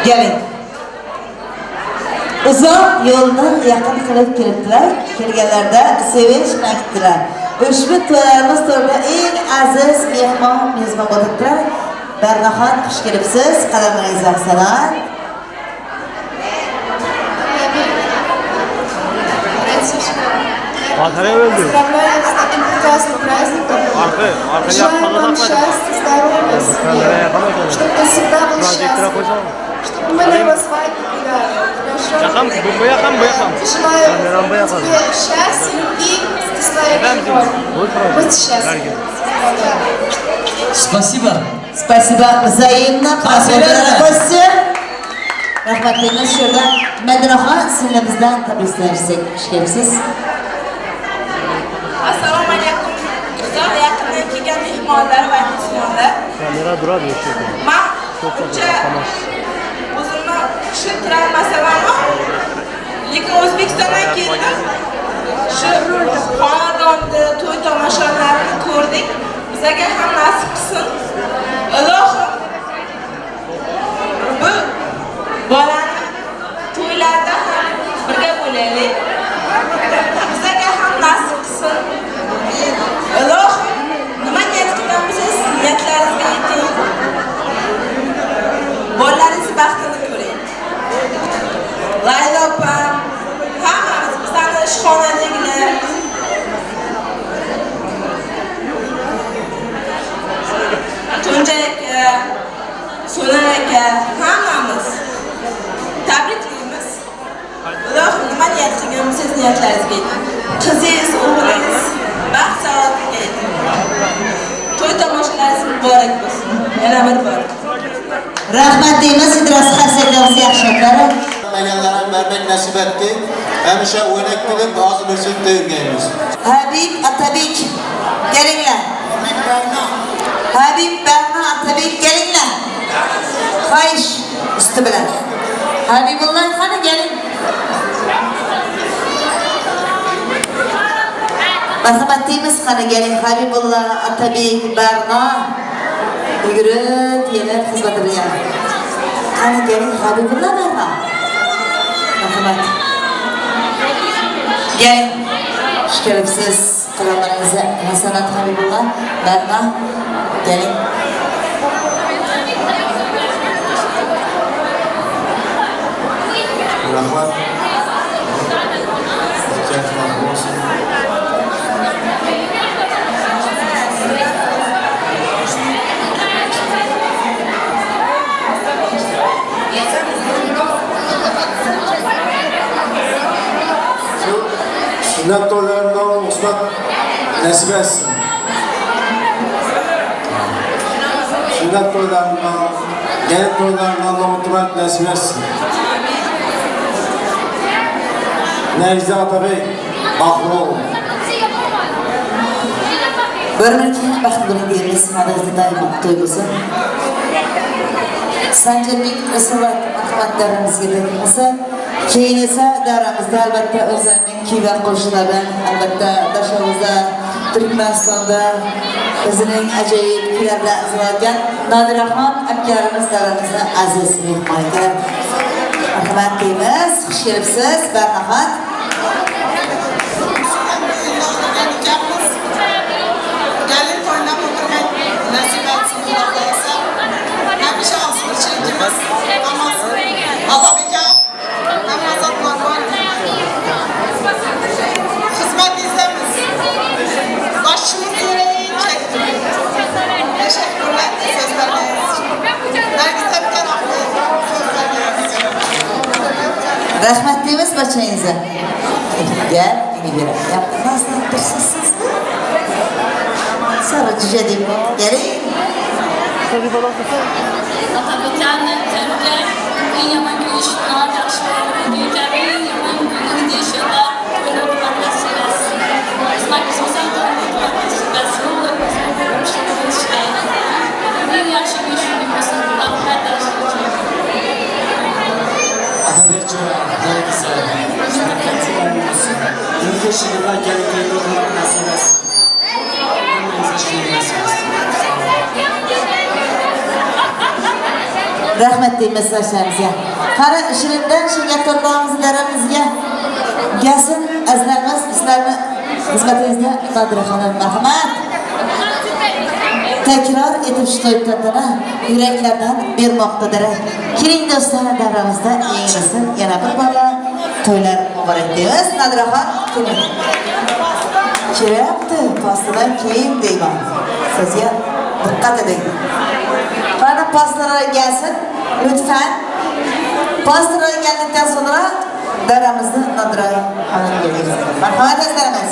Keling. Uzoq yo'lni yaqin qilib kelibdilar. Kelganlarda sevinch bilan kutdilar. Ushbu to'ylarimiz to'rida eng aziz mehmon mezbon bo'libdilar. Barnaxon xush kelibsiz. Qadamlaringizga san'at. Arkaya öldü. Поздравляю с таким прекрасным праздником. Arka, arkaya Желаю вам счастья, здоровья, Kameraya чтобы ты всегда был Projektöre счастлив, koysana. чтобы мы на его свадьбе гуляли. Хорошо? Yakam, bu, bu yakam, bu yakam. Желаю Kameram bu yakam. тебе счастья, любви с твоей Efendim, женой. Будь счастлив. Спасибо. Спасибо взаимно. Спасибо. Гости. Rahmatlaymiz shu yerda Madinaxon singlimizdan tabriklansak xush kelibsiz. Assalomu alaykum. Uzoq yaqindan kelgan mehmonlar va mehmonlar. Kamera duradi şu yerda. Man Çok uncha tamam. o'zimni Tushuntirolmasam ham, lekin O'zbekistondan keldim. Shu xonadonni to'y tomoshalarini ko'rdik. Bizlarga ham nasib qilsin. Ilohim bu bolani to'ylarda ham birga bo'laylik. Bizlarga ham nasib qilsin. Ilohim nima niyat qilgan bo'lsangiz, niyatlaringizga yeting. Bolalaringiz baxtini ko'ring. Laylo opam, hammamiz bizlarni ishxonadagilar Tunjay aka, So'nar aka, hammamiz tabriklaymiz. Ilohim nima niyat qilgan bo'lsangiz niyatlaringizga yeting. Qizingiz, o'g'lingiz baxt saodatiga yeting. To'y tomoshalaringiz muborak bo'lsin. Yana bir bor. Rahmat deymiz, Idris Hasanov yaxshiliklari. Bilmaganlar vermek nasip etti. Həmişə oynaq bilib, awızbirchilikda yurgaymiz. Habib Atabek kelinglar. Habib Barno Atabek kelinglar. Xohish usti bilan. Habibulloh qani keling. Marhamat deymiz, qani keling Habibulloh Atabek Barno yugurib kelib xizmat bilan. Qani keling Habibulloh Barno. Marhamat. Keling. Xush kelibsiz. Qadamlaringizni hasanat Habibulloh Barno. Keling. Rahmat. Kayflar bo'lsin. Şu sünnet toylarından Osman nasip etsin. Sünnet toylarından, gelin toylarından da oturmak nasip etsin. Nergiz Atabey, baxtli olun. Bir bir baxtli bo'ling deymiz. Xonangizda doimo to'y bo'lsin. Sanjarbek Risolat marhamat davramizga bo'lsa, keyin esa davramizda albatta o'zlarining kuy va qo'shiqlari bilan albatta Dashovuzda, Turkmanistonda o'zining ajoyib kuylar bilan izlangan Nodiraxon akalarimiz davramizda aziz mehmon ekan. Marhamat deymiz. Xush kelibsiz, Barnoxon. Gelin to'ylab o'tirmak nasib etsin, Xudo xohlasa. Hamisha awızbirchiligimiz hammasi. Atabek hamma zotlar bor. Xizmatingizdamiz. Boshimiz yere çekti. Teşekkürler söz verdiğiniz için. Nergiz aka rahmat söz verdiğiniz için. Rahmat deymiz barchangizga. Gel, Yapmazdan tursiz sizni. Sara jo'ja deb keling. Atabeklarni tebrikler. En yaman kuyuşlar, yaxshi eng yomon kunini deyishlar. To'ylar o'tmak nasib etsin. Xizmatingizdan to'ylar o'tmak nasib etsin. En yaxshi kuyishlik bo'lsin. Rahmat Atabekjon, Nergiza, barakatli olsun. Nice yıllar gelin toyda oturmak nasip etsin. Hemmenize şunu nasip etsin. Rahmat deymiz barchamizga. Qani shirindan shirin tortlarimiz daramizga gelsin azizlarimiz, sizlarni xizmatingizda Nodira xonim marhamat. Takror etib shu to'y tantana yuraklardan bermoqdadir. Keling do'stlar, davramizda yangrasin yana bir bora to'ylar muborak deymiz. Nodiraxon keling. Kelyapti, pastadan keyin deyman. Sizga diqqat eding. Qani pastalar gelsin lütfen. Pastalar geldikten sonra daramızda Nodira xonim geliyor. Marhamat azizlarimiz.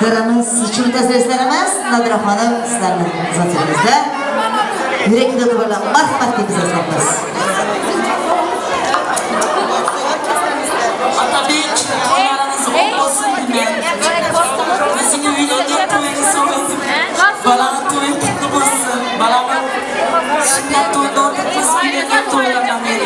Dirimiz, chunta seslarimiz, Nodira xonim sizlarni xizmatingizda. Yurak bilan marhamat deb eslatamiz. Atabek to'ylaringiz oq bo'lsin deyman. Bizning uylangan to'yimiz olsun. Balani to'yi qutlu bo'lsin. Balani sunnat to'yini o'rnatib uylangan to'ylardan beri.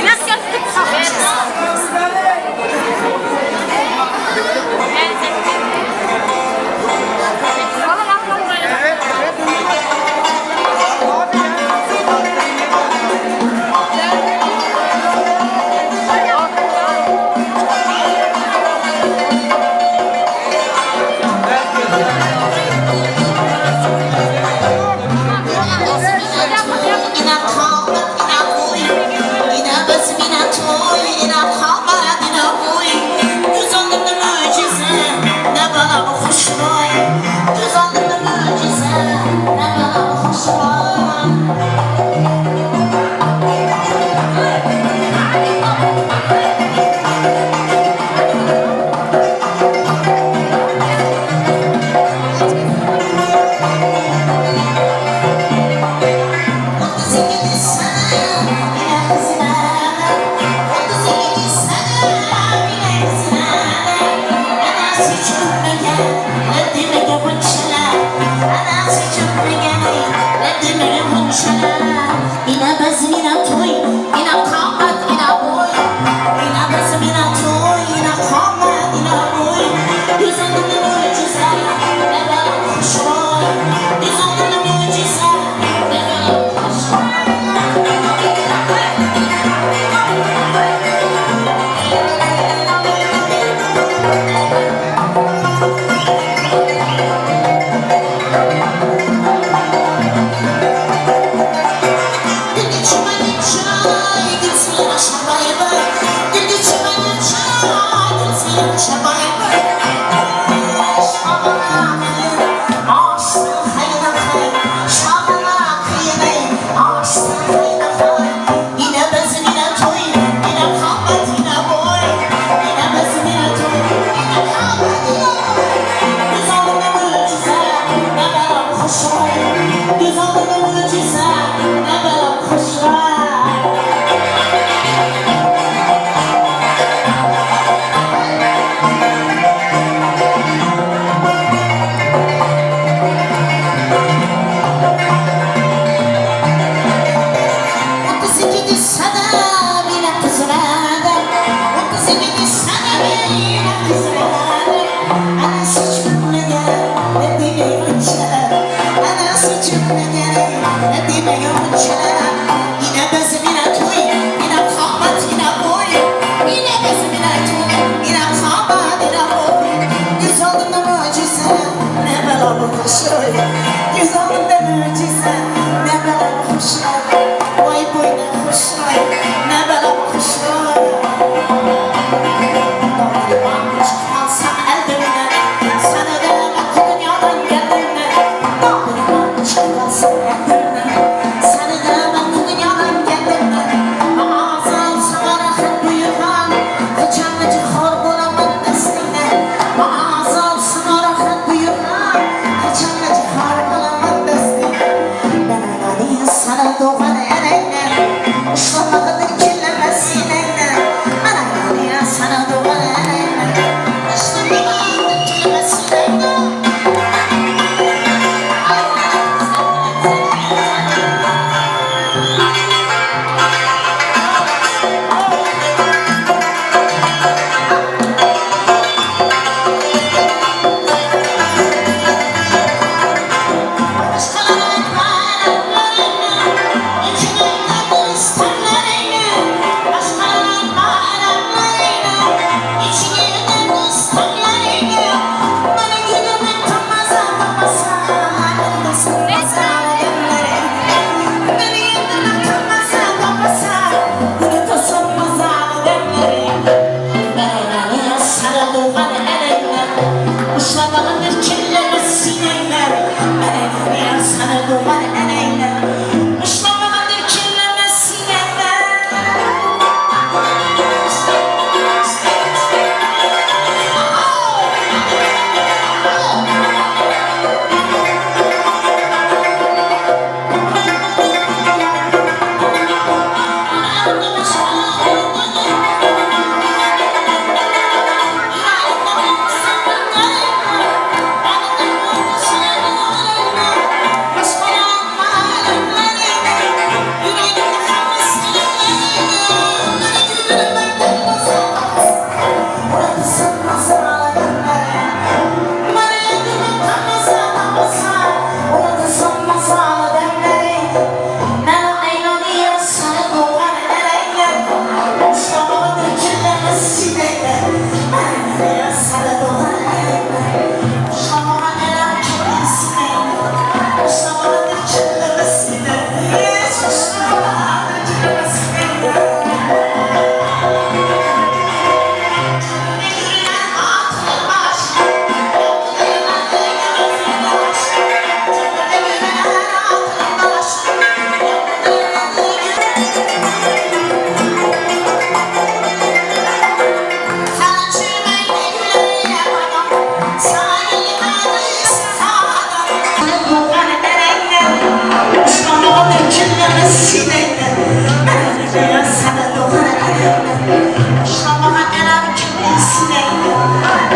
Ushlamagan enam kimning sinaydi?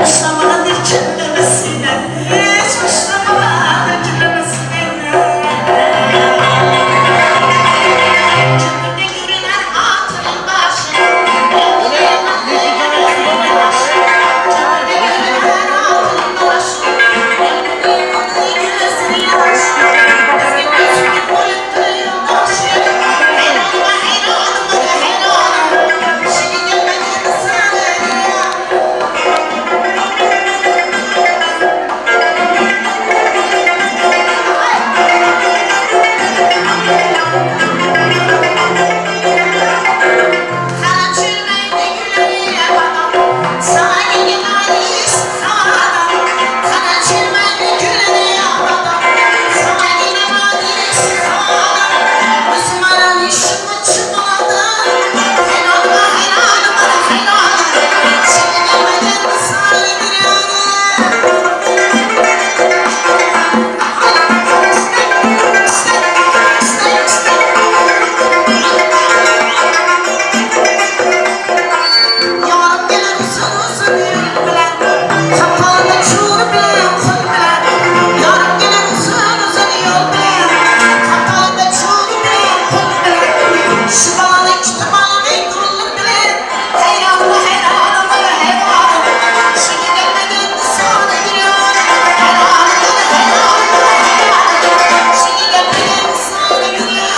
Ushlamagan kimni sinaydi? Hech ushlamagan kimni sinaydi? Köprüde görünen atının başı. Köprüde görünen atının başı. Gözünü yaş. Gözünü koyup yoldaşı. Hayranıma hayranım hayranım. Şimdi gelmedi sana. Yarım gelir uzun uzun yol bilen, Kapağında çur bilen, kul bilen. Yarım gelir uzun uzun yol bilen, Kapağında çur bilen, kul bilen. Şu balanı kütüphane durulur bilen, Hayranım hayranım hayranım. Şimdi gelmeden sana giriyor. Hayranım hayranım hayranım. Şimdi gelmeden sana giriyor.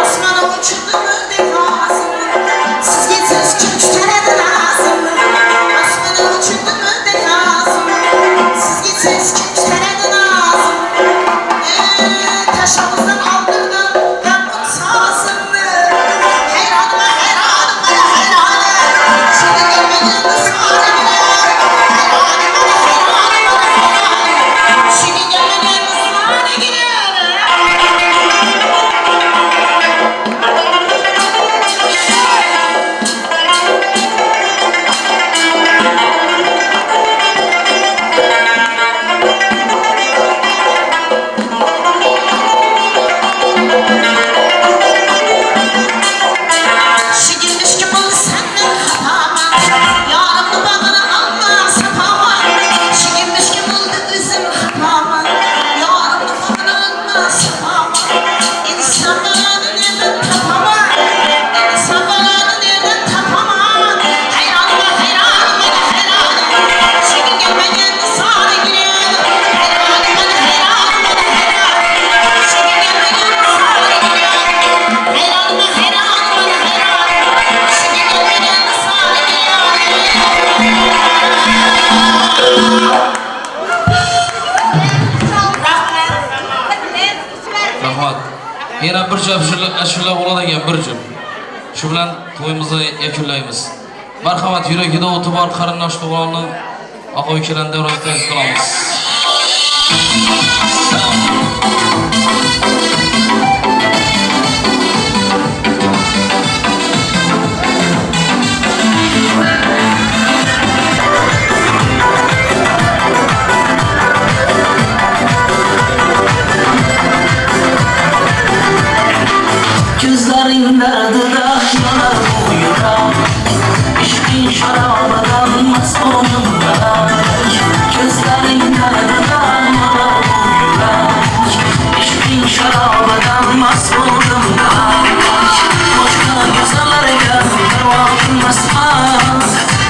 Osman'a uçurdu defasını. Siz gitsiniz kim tutar ağzını? Osman'a uçurdu defasını. Siz gitsiniz kim tutar ağzını? Taşımızdan aldırdım ben bu sazını. Hayranıma hayranıma hayranım. Şimdi gelmedim sana gider. Hayranıma hayranıma hayranım. Şimdi gelmedim sana gider. Şigilmiş ki bu senden hatama. Yarımlı bağını alma sapama. Şigilmiş ki buldu üzüm hatama. Yarımlı bağını alma sapama. İnsan balanı nereden tapama? İnsan balanı nereden tapama? Hayranıma hayranıma hayranım. Şigil gelmeden sana giriyor. Hayranıma hayranıma hayranım. Şigil gelmeden sana giriyor. Hayranıma hayranıma hayranım. Şigil gelmeden sana giriyor. Rahmat. Yana bir juft ashula bo'ladi ekan, bir juft. Shu bilan to'yimizni yakunlaymiz. Marhamat, yuragida o'ti bor qarindosh tug'onni aka ukalarni davlatga qilamiz. Gözlerin derdide yanar bu yürek. İşkin şarabından mast oldum ben. Gözlerin derdide yanar bu yürek. İşkin şarabından mast oldum ben. Başka güzellerle perva kılmazsan.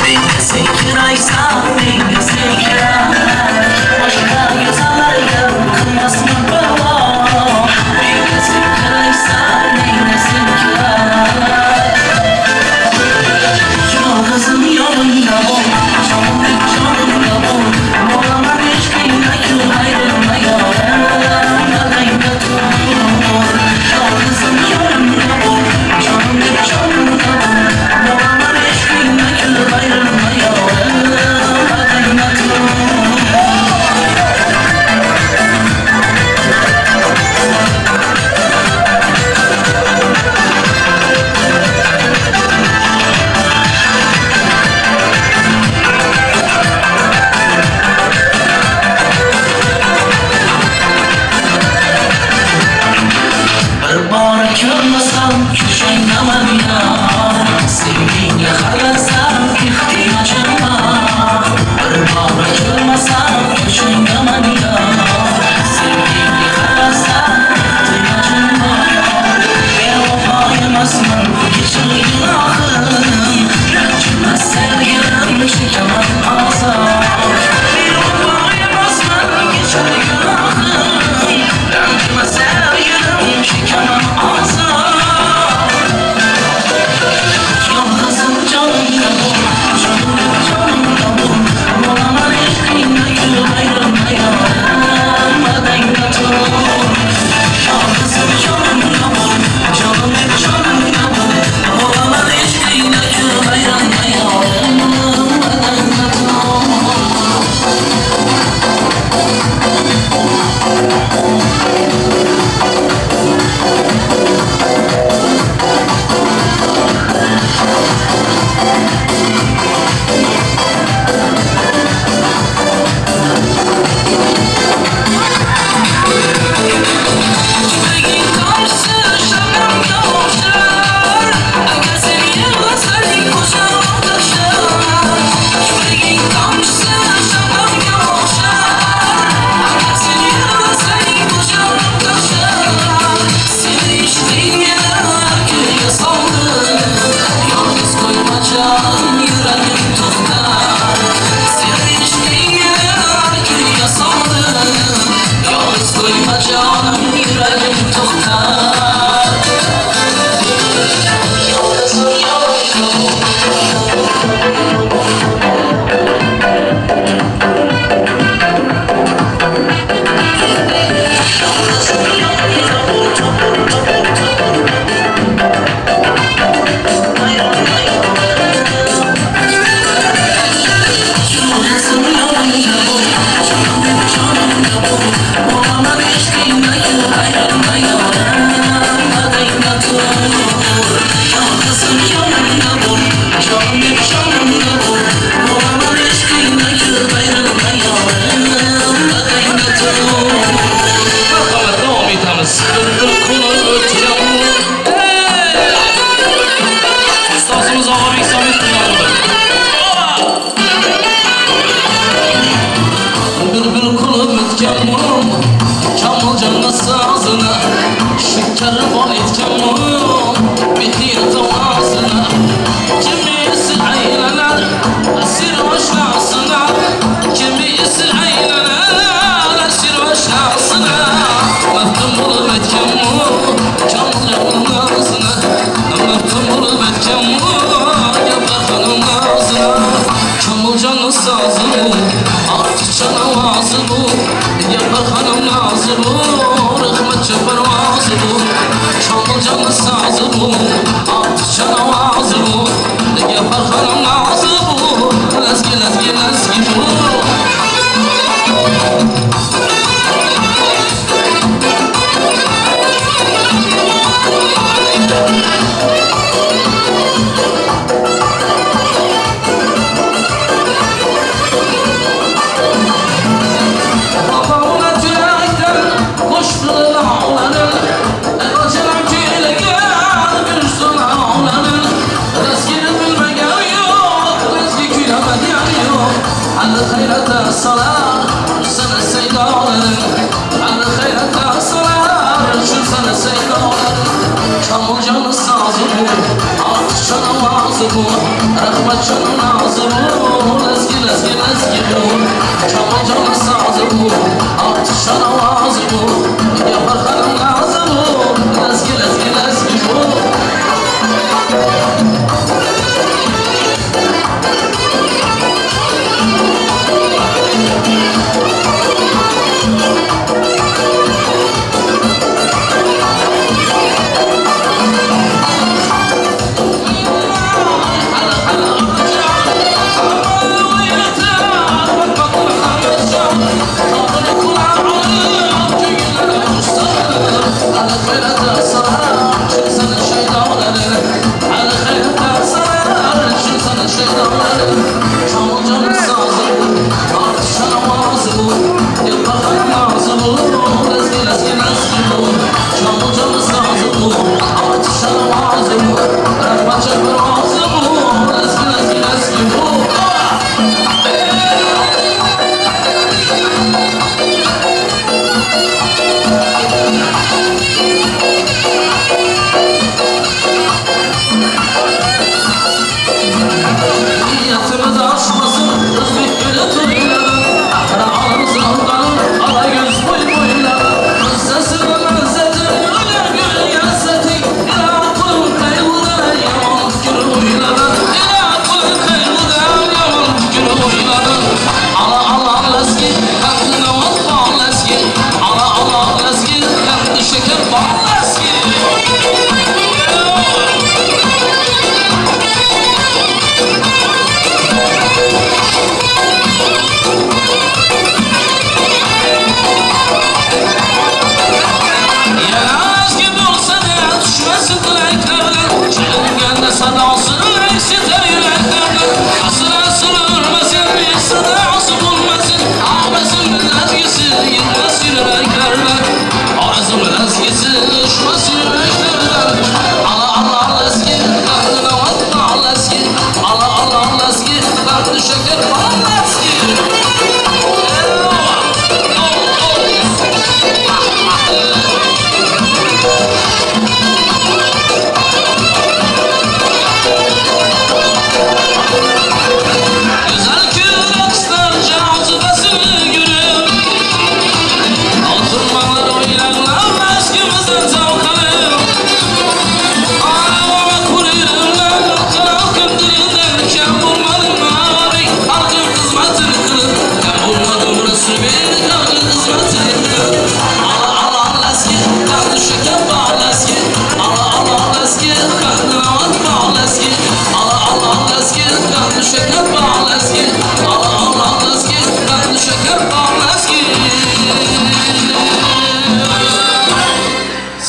Beni sen kiraysan, beni sen kiray. Başka güzellerle kılmazsan perva. Beni sen kiraysan, beni sen kiray. Yolg'izim yolingda bo'l, jonimdek jonimda bo'l. Bo'laman hech kimga ayrilma yorim, dadangda tur. Yolg'izim yo'limda bo'l, jonimdek jonimda bo'l. Bo'laman hech kimga ayrilma yorim.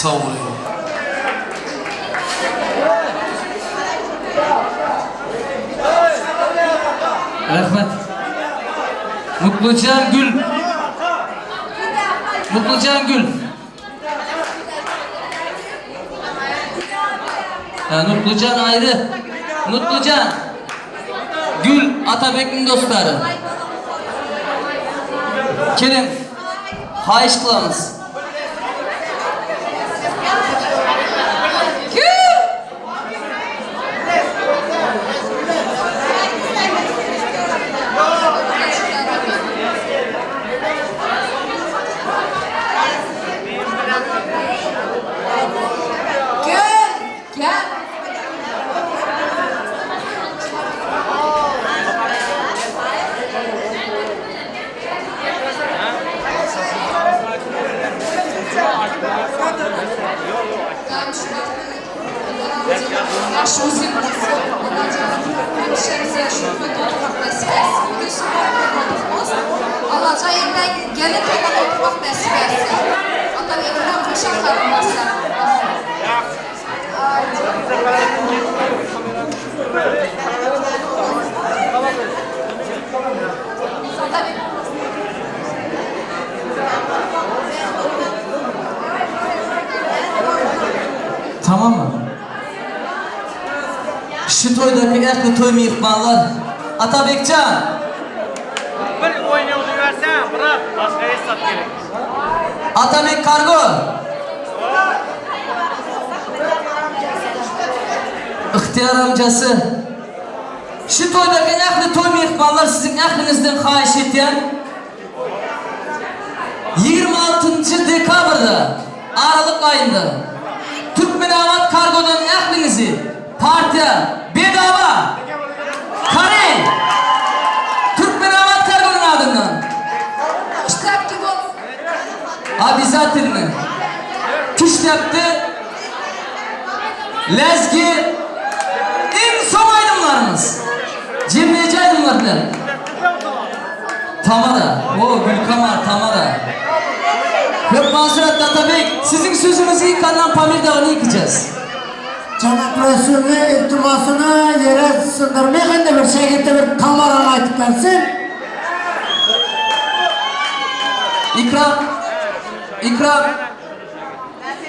Sag boluň. Rahmat. Mutlujan Gül. Mutlujan Gül. Ha, Mutlucan ayrı. Mutlucan. Gül Atabek'in dostları. Gelin. Haýyş kılamız. Gel, gel. Yaxşı uzun olsun. Həmişə bizə şükür oturmaq nəsib etsin. Bugün sünnet oturmaz. Allahcan yeniden gelin toyuna oturmaq nəsib etsin. Allah ekran xoşa Tamam mı? Şu toydaki ähli toý myhmanlar Atabekjan. Bir oynayıp versen bırak. Başka hesap gerek. Atabek Kargo. Ihtiyar amcası. Şu toydaki ähli toý myhmanlar siziň ähliňizden haýyş etýän. 26 dekabrda Aralyk aýynda Türkmenabat Kargodan ähliňizi partiýa bedava Karey Türkmenabat Kargo'nun adından. Küştepki bol. Обязательно. Küştepti Lezgi iň soň aýdymlarymyz. Jemleýji aýdymlar bilen. Tamara, o Gülkamar Tamara. Köp Mansurat Atabek, siziň sözüňizi ýykandan Pamir dagyny ýykacağız. Cenab Resulüne iltimasını yere sındırmaya endi bir şekilde bir Tamara'nı aytıp bersin. İkram, İkram,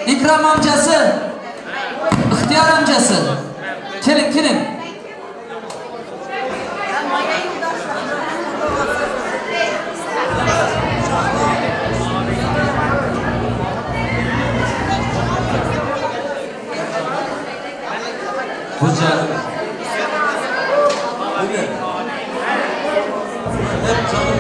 İkram amcası, İhtiyar amcası. Gelin, gelin. Hoca. Hep canım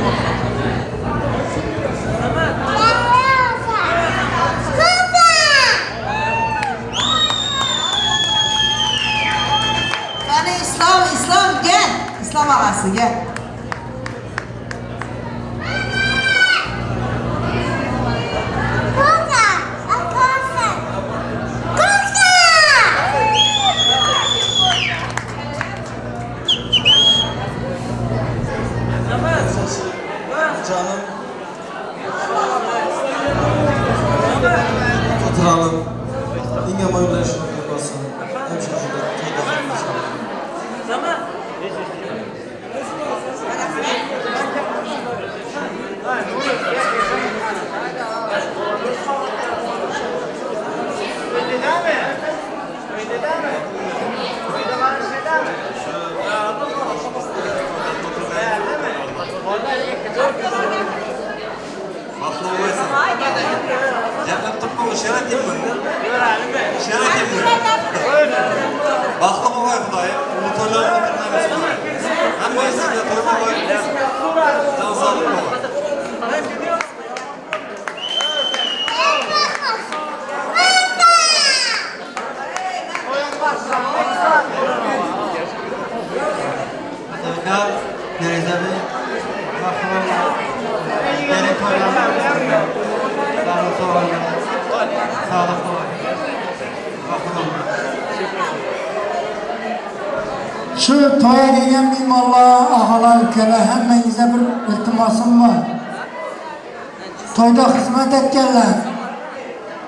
Qani İslam, İslam gel. İslam ağası gel. Canım. Oturalım. İň ýaman ýoldaşyny bolsun. Hem şu Şer aýtayım. Bagtly bolgaý Hudaýym. Uly toýlar oturmaý Hudaýym. Hemme size toý bolgaý. Jan saglyk bolgaý. Ata Nereze Bagtly bolgaý. Gelin toýlar Saglyk bolgaý. Saglyk bolgaý. Bagtly bolgaý. Şu toýa gelgen myhmanlar, agalar, ukalar hemmäňize bir iltimasym bar. Toýda hyzmat etgenler,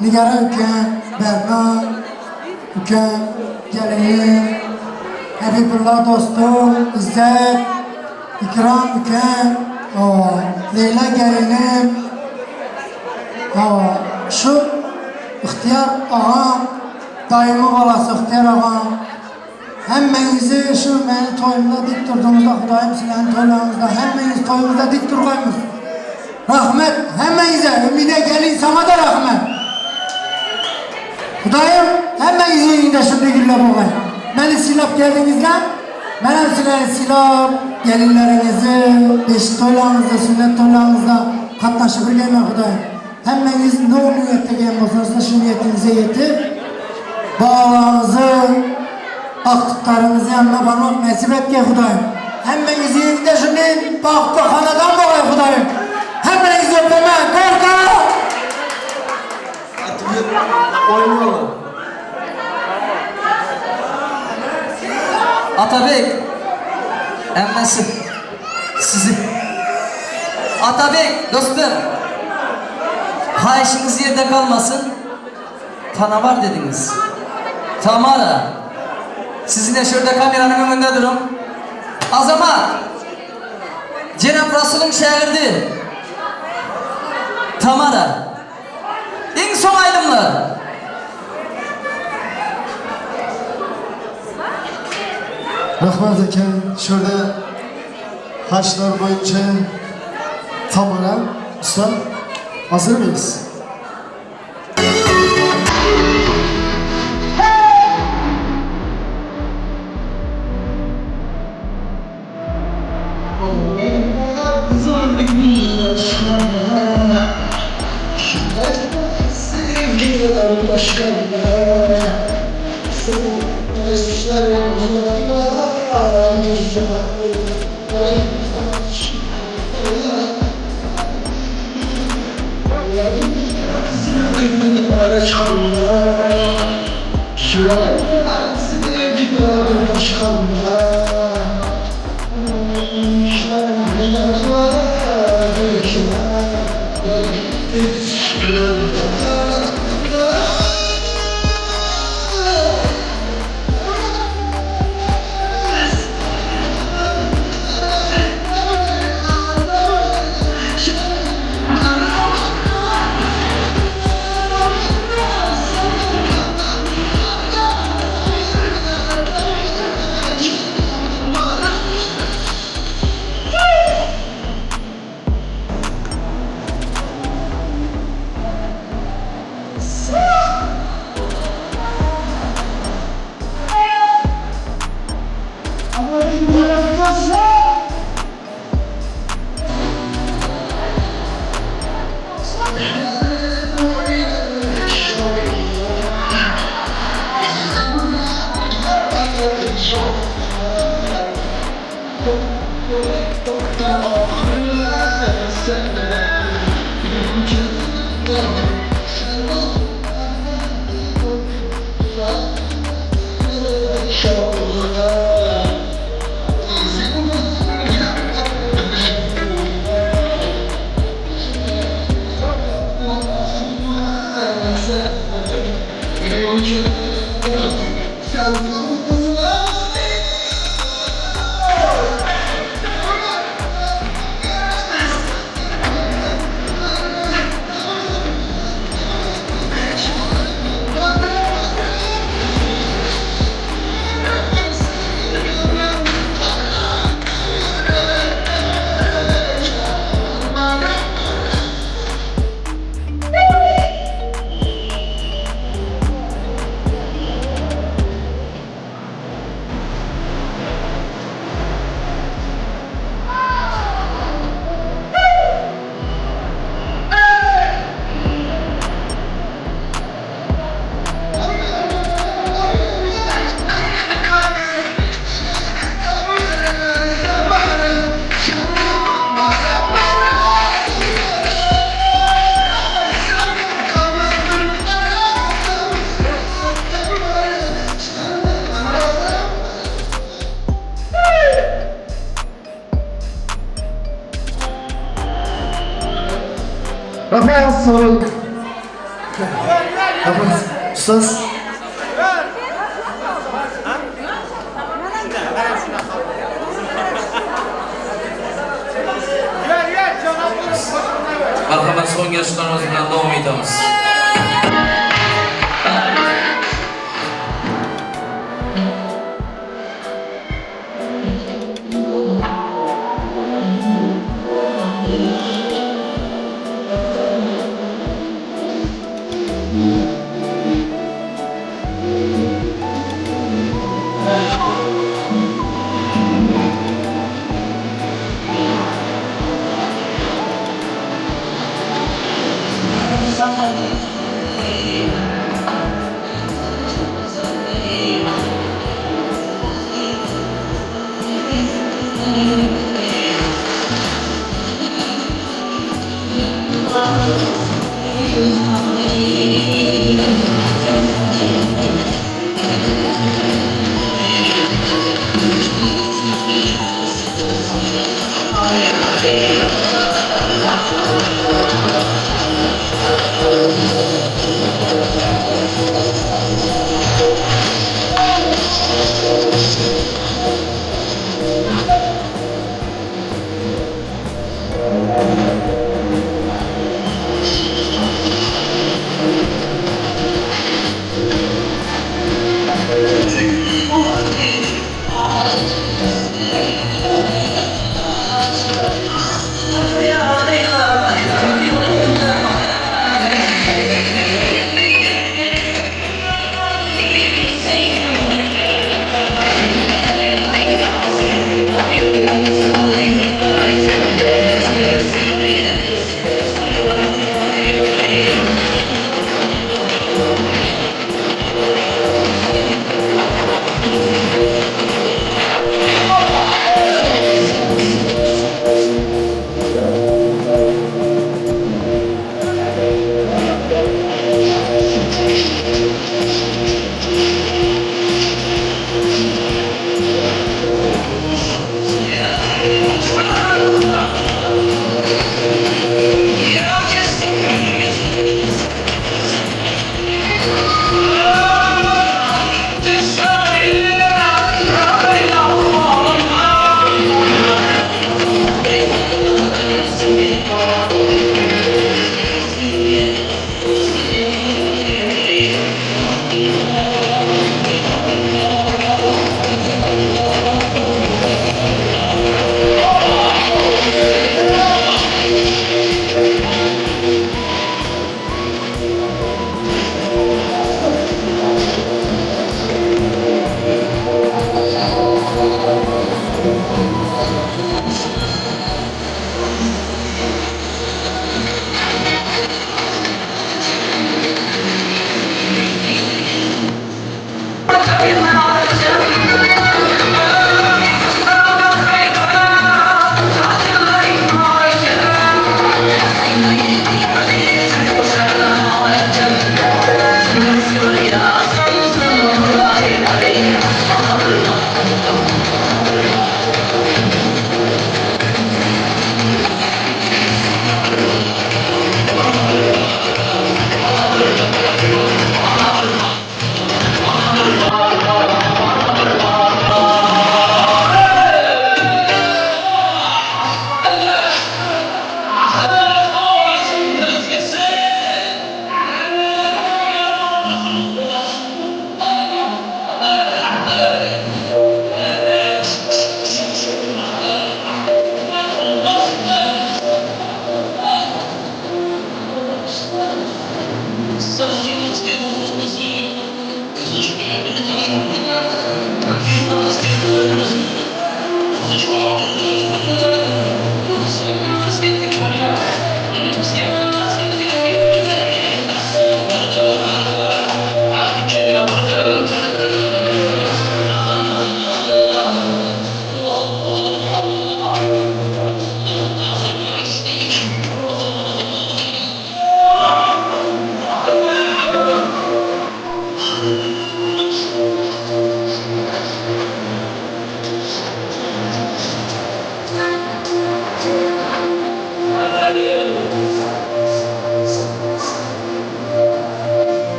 Nigara uka, Berna uka, gelinim, Habibulla dostum, Izzet, Ikram uka, Leýla gelinim, şu Yhtyýar agam, daýymyň balasy Yhtyýar agam, Hemmeňizi şu meni toýumda dik durduňyzda Hudaýym sizleriň toýlaryňyzda hemmeňizi toýuňyzda dik durgaýmyz. Rahmet hemmeňize Ümide gelin saňada rahmet. Hudaýym hemmeňizi öýünde şunday gülle bolgaý. Meni sylap geldiňizle menem sizleri sylap gelinleriňizi beşik toýlaryňyzda sünnet toýlaryňyzda gatnaşyp bilgeýmen Hudaýym. Hemmeňiz nöw niýetde gelen bolsaňyzda şu niýetiňize ýetip, balalaryňyzy, agtyklaryňyzy ýanyna barmak nesip etgeý Hudaýym. Hemmeňizi ýeňde şunday bagtly hanadan bolaý Hudaýym. Hemmeňizi öpemen. Gorka! Atabek, emmesi sizi. Atabek dostum. Haýyşyňyz ýerde galmasyn. Tanabar dediňiz. Tamara. Siz ine şurada kameranyň öňünde duruň. Azamat. Jenap Rasulyň şägirdi. Tamara. Iň soň aýdymlar. Rahmat eken şurada haçlar boýunça Tamara usta hazır mıyız? Rahmat sag bol. Rahmat ustoz. Marhamat, so'nggi ashulamiz bilan davom etamiz.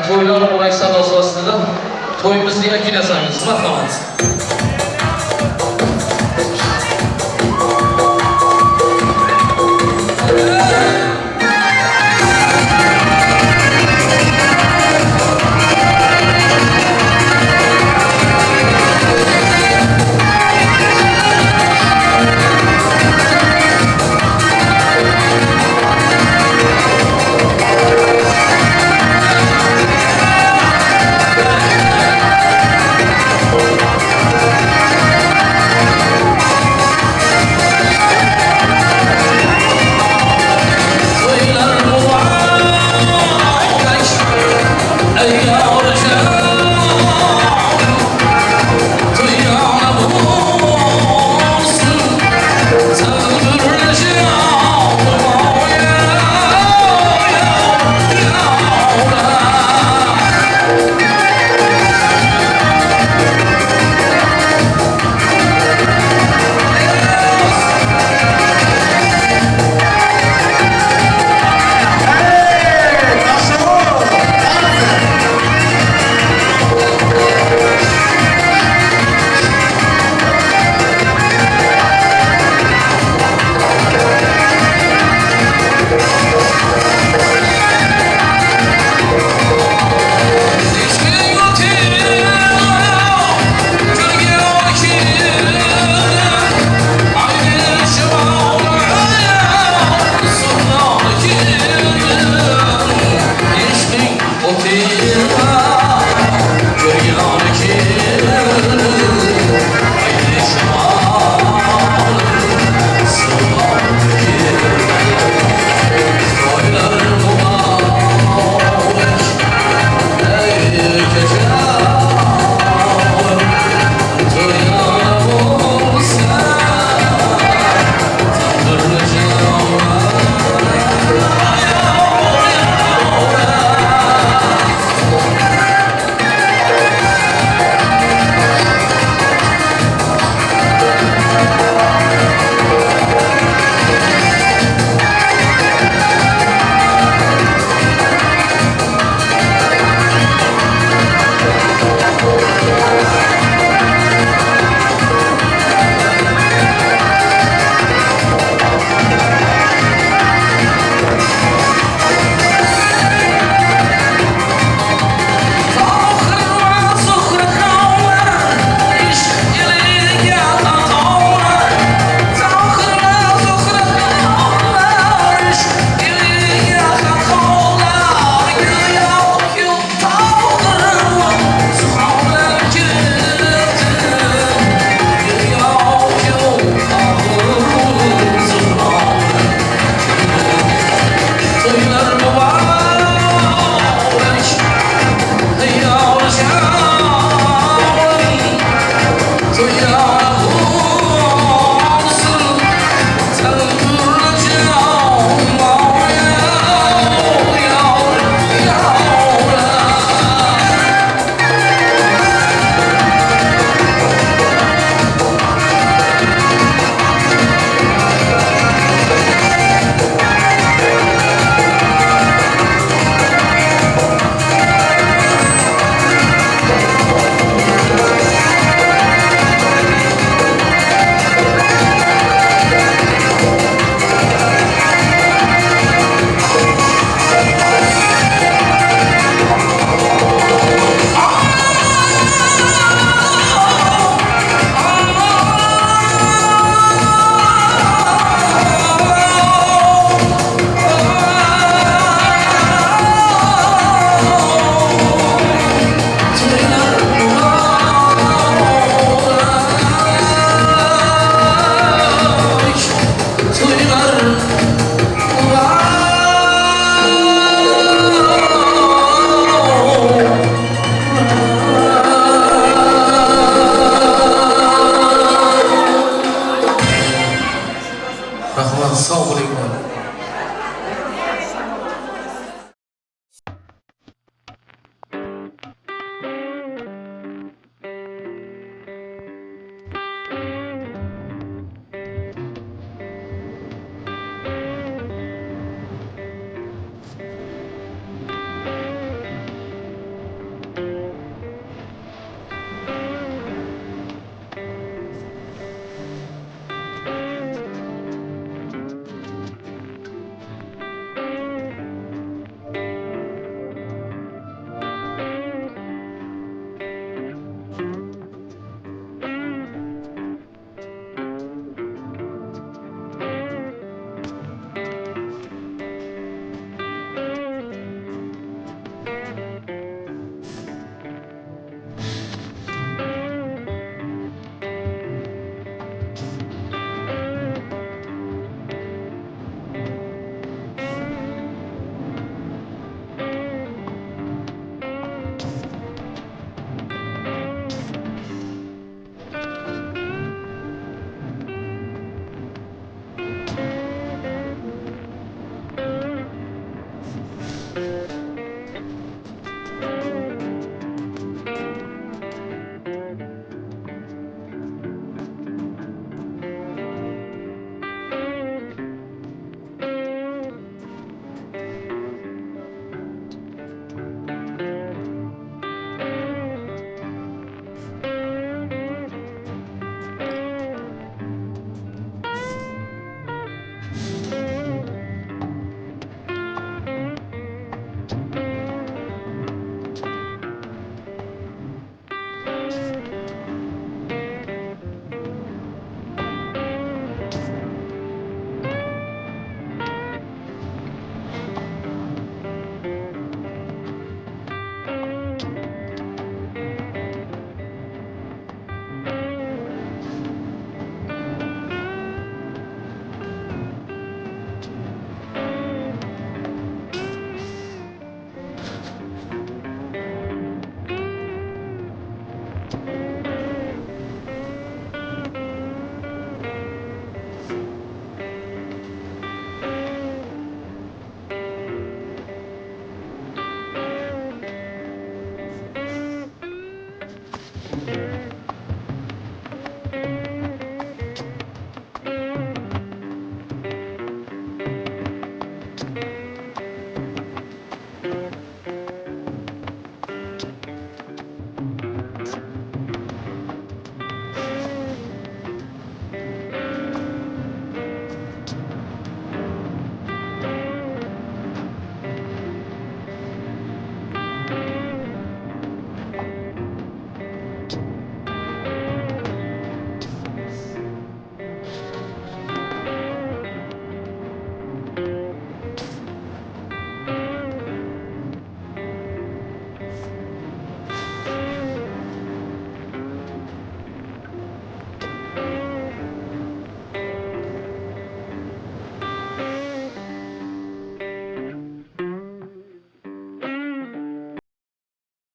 To'ylar muborak sadosi ostida to'yimizni yakunlasamiz. Marhamat.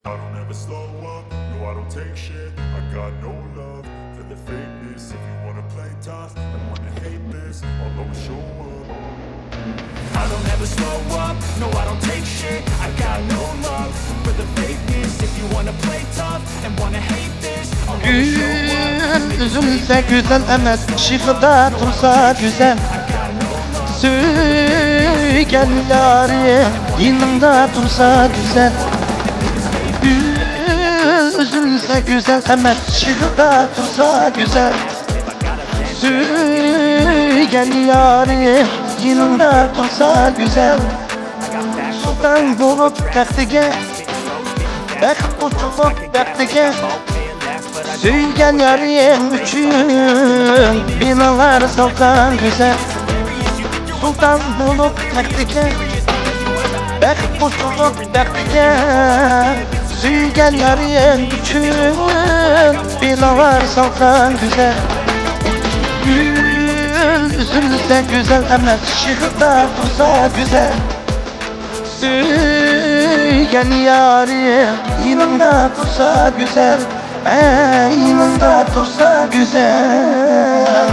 I don't ever slow up, no I don't take shit I got no love for the fakeness If you wanna play tough and wanna hate this I'll always show up I don't ever slow up, no I don't take shit I got no love for the fakeness If you wanna play tough and wanna hate this I'll always show up Gül üzülse güzel emes, şıhda tursa güzel. Söygen yâri yanında tursa güzel. Gül üzülse güzel emes, şıhda tursa güzel. Söygen yâri yanında tursa güzel. Sultan bolup taxtiga, baxt qo'shilib baxtiga. Söygen yarim üçün binalar salsan güzel. Sultan bolup taxtiga, baxt qo'shilib baxtiga. Söygen yarim üçün binalar salsan güzel. Gül üzülse güzel emes, şıhda tursa güzel. Söygen yarim yanında tursa güzel. Ey yanında tursa güzel.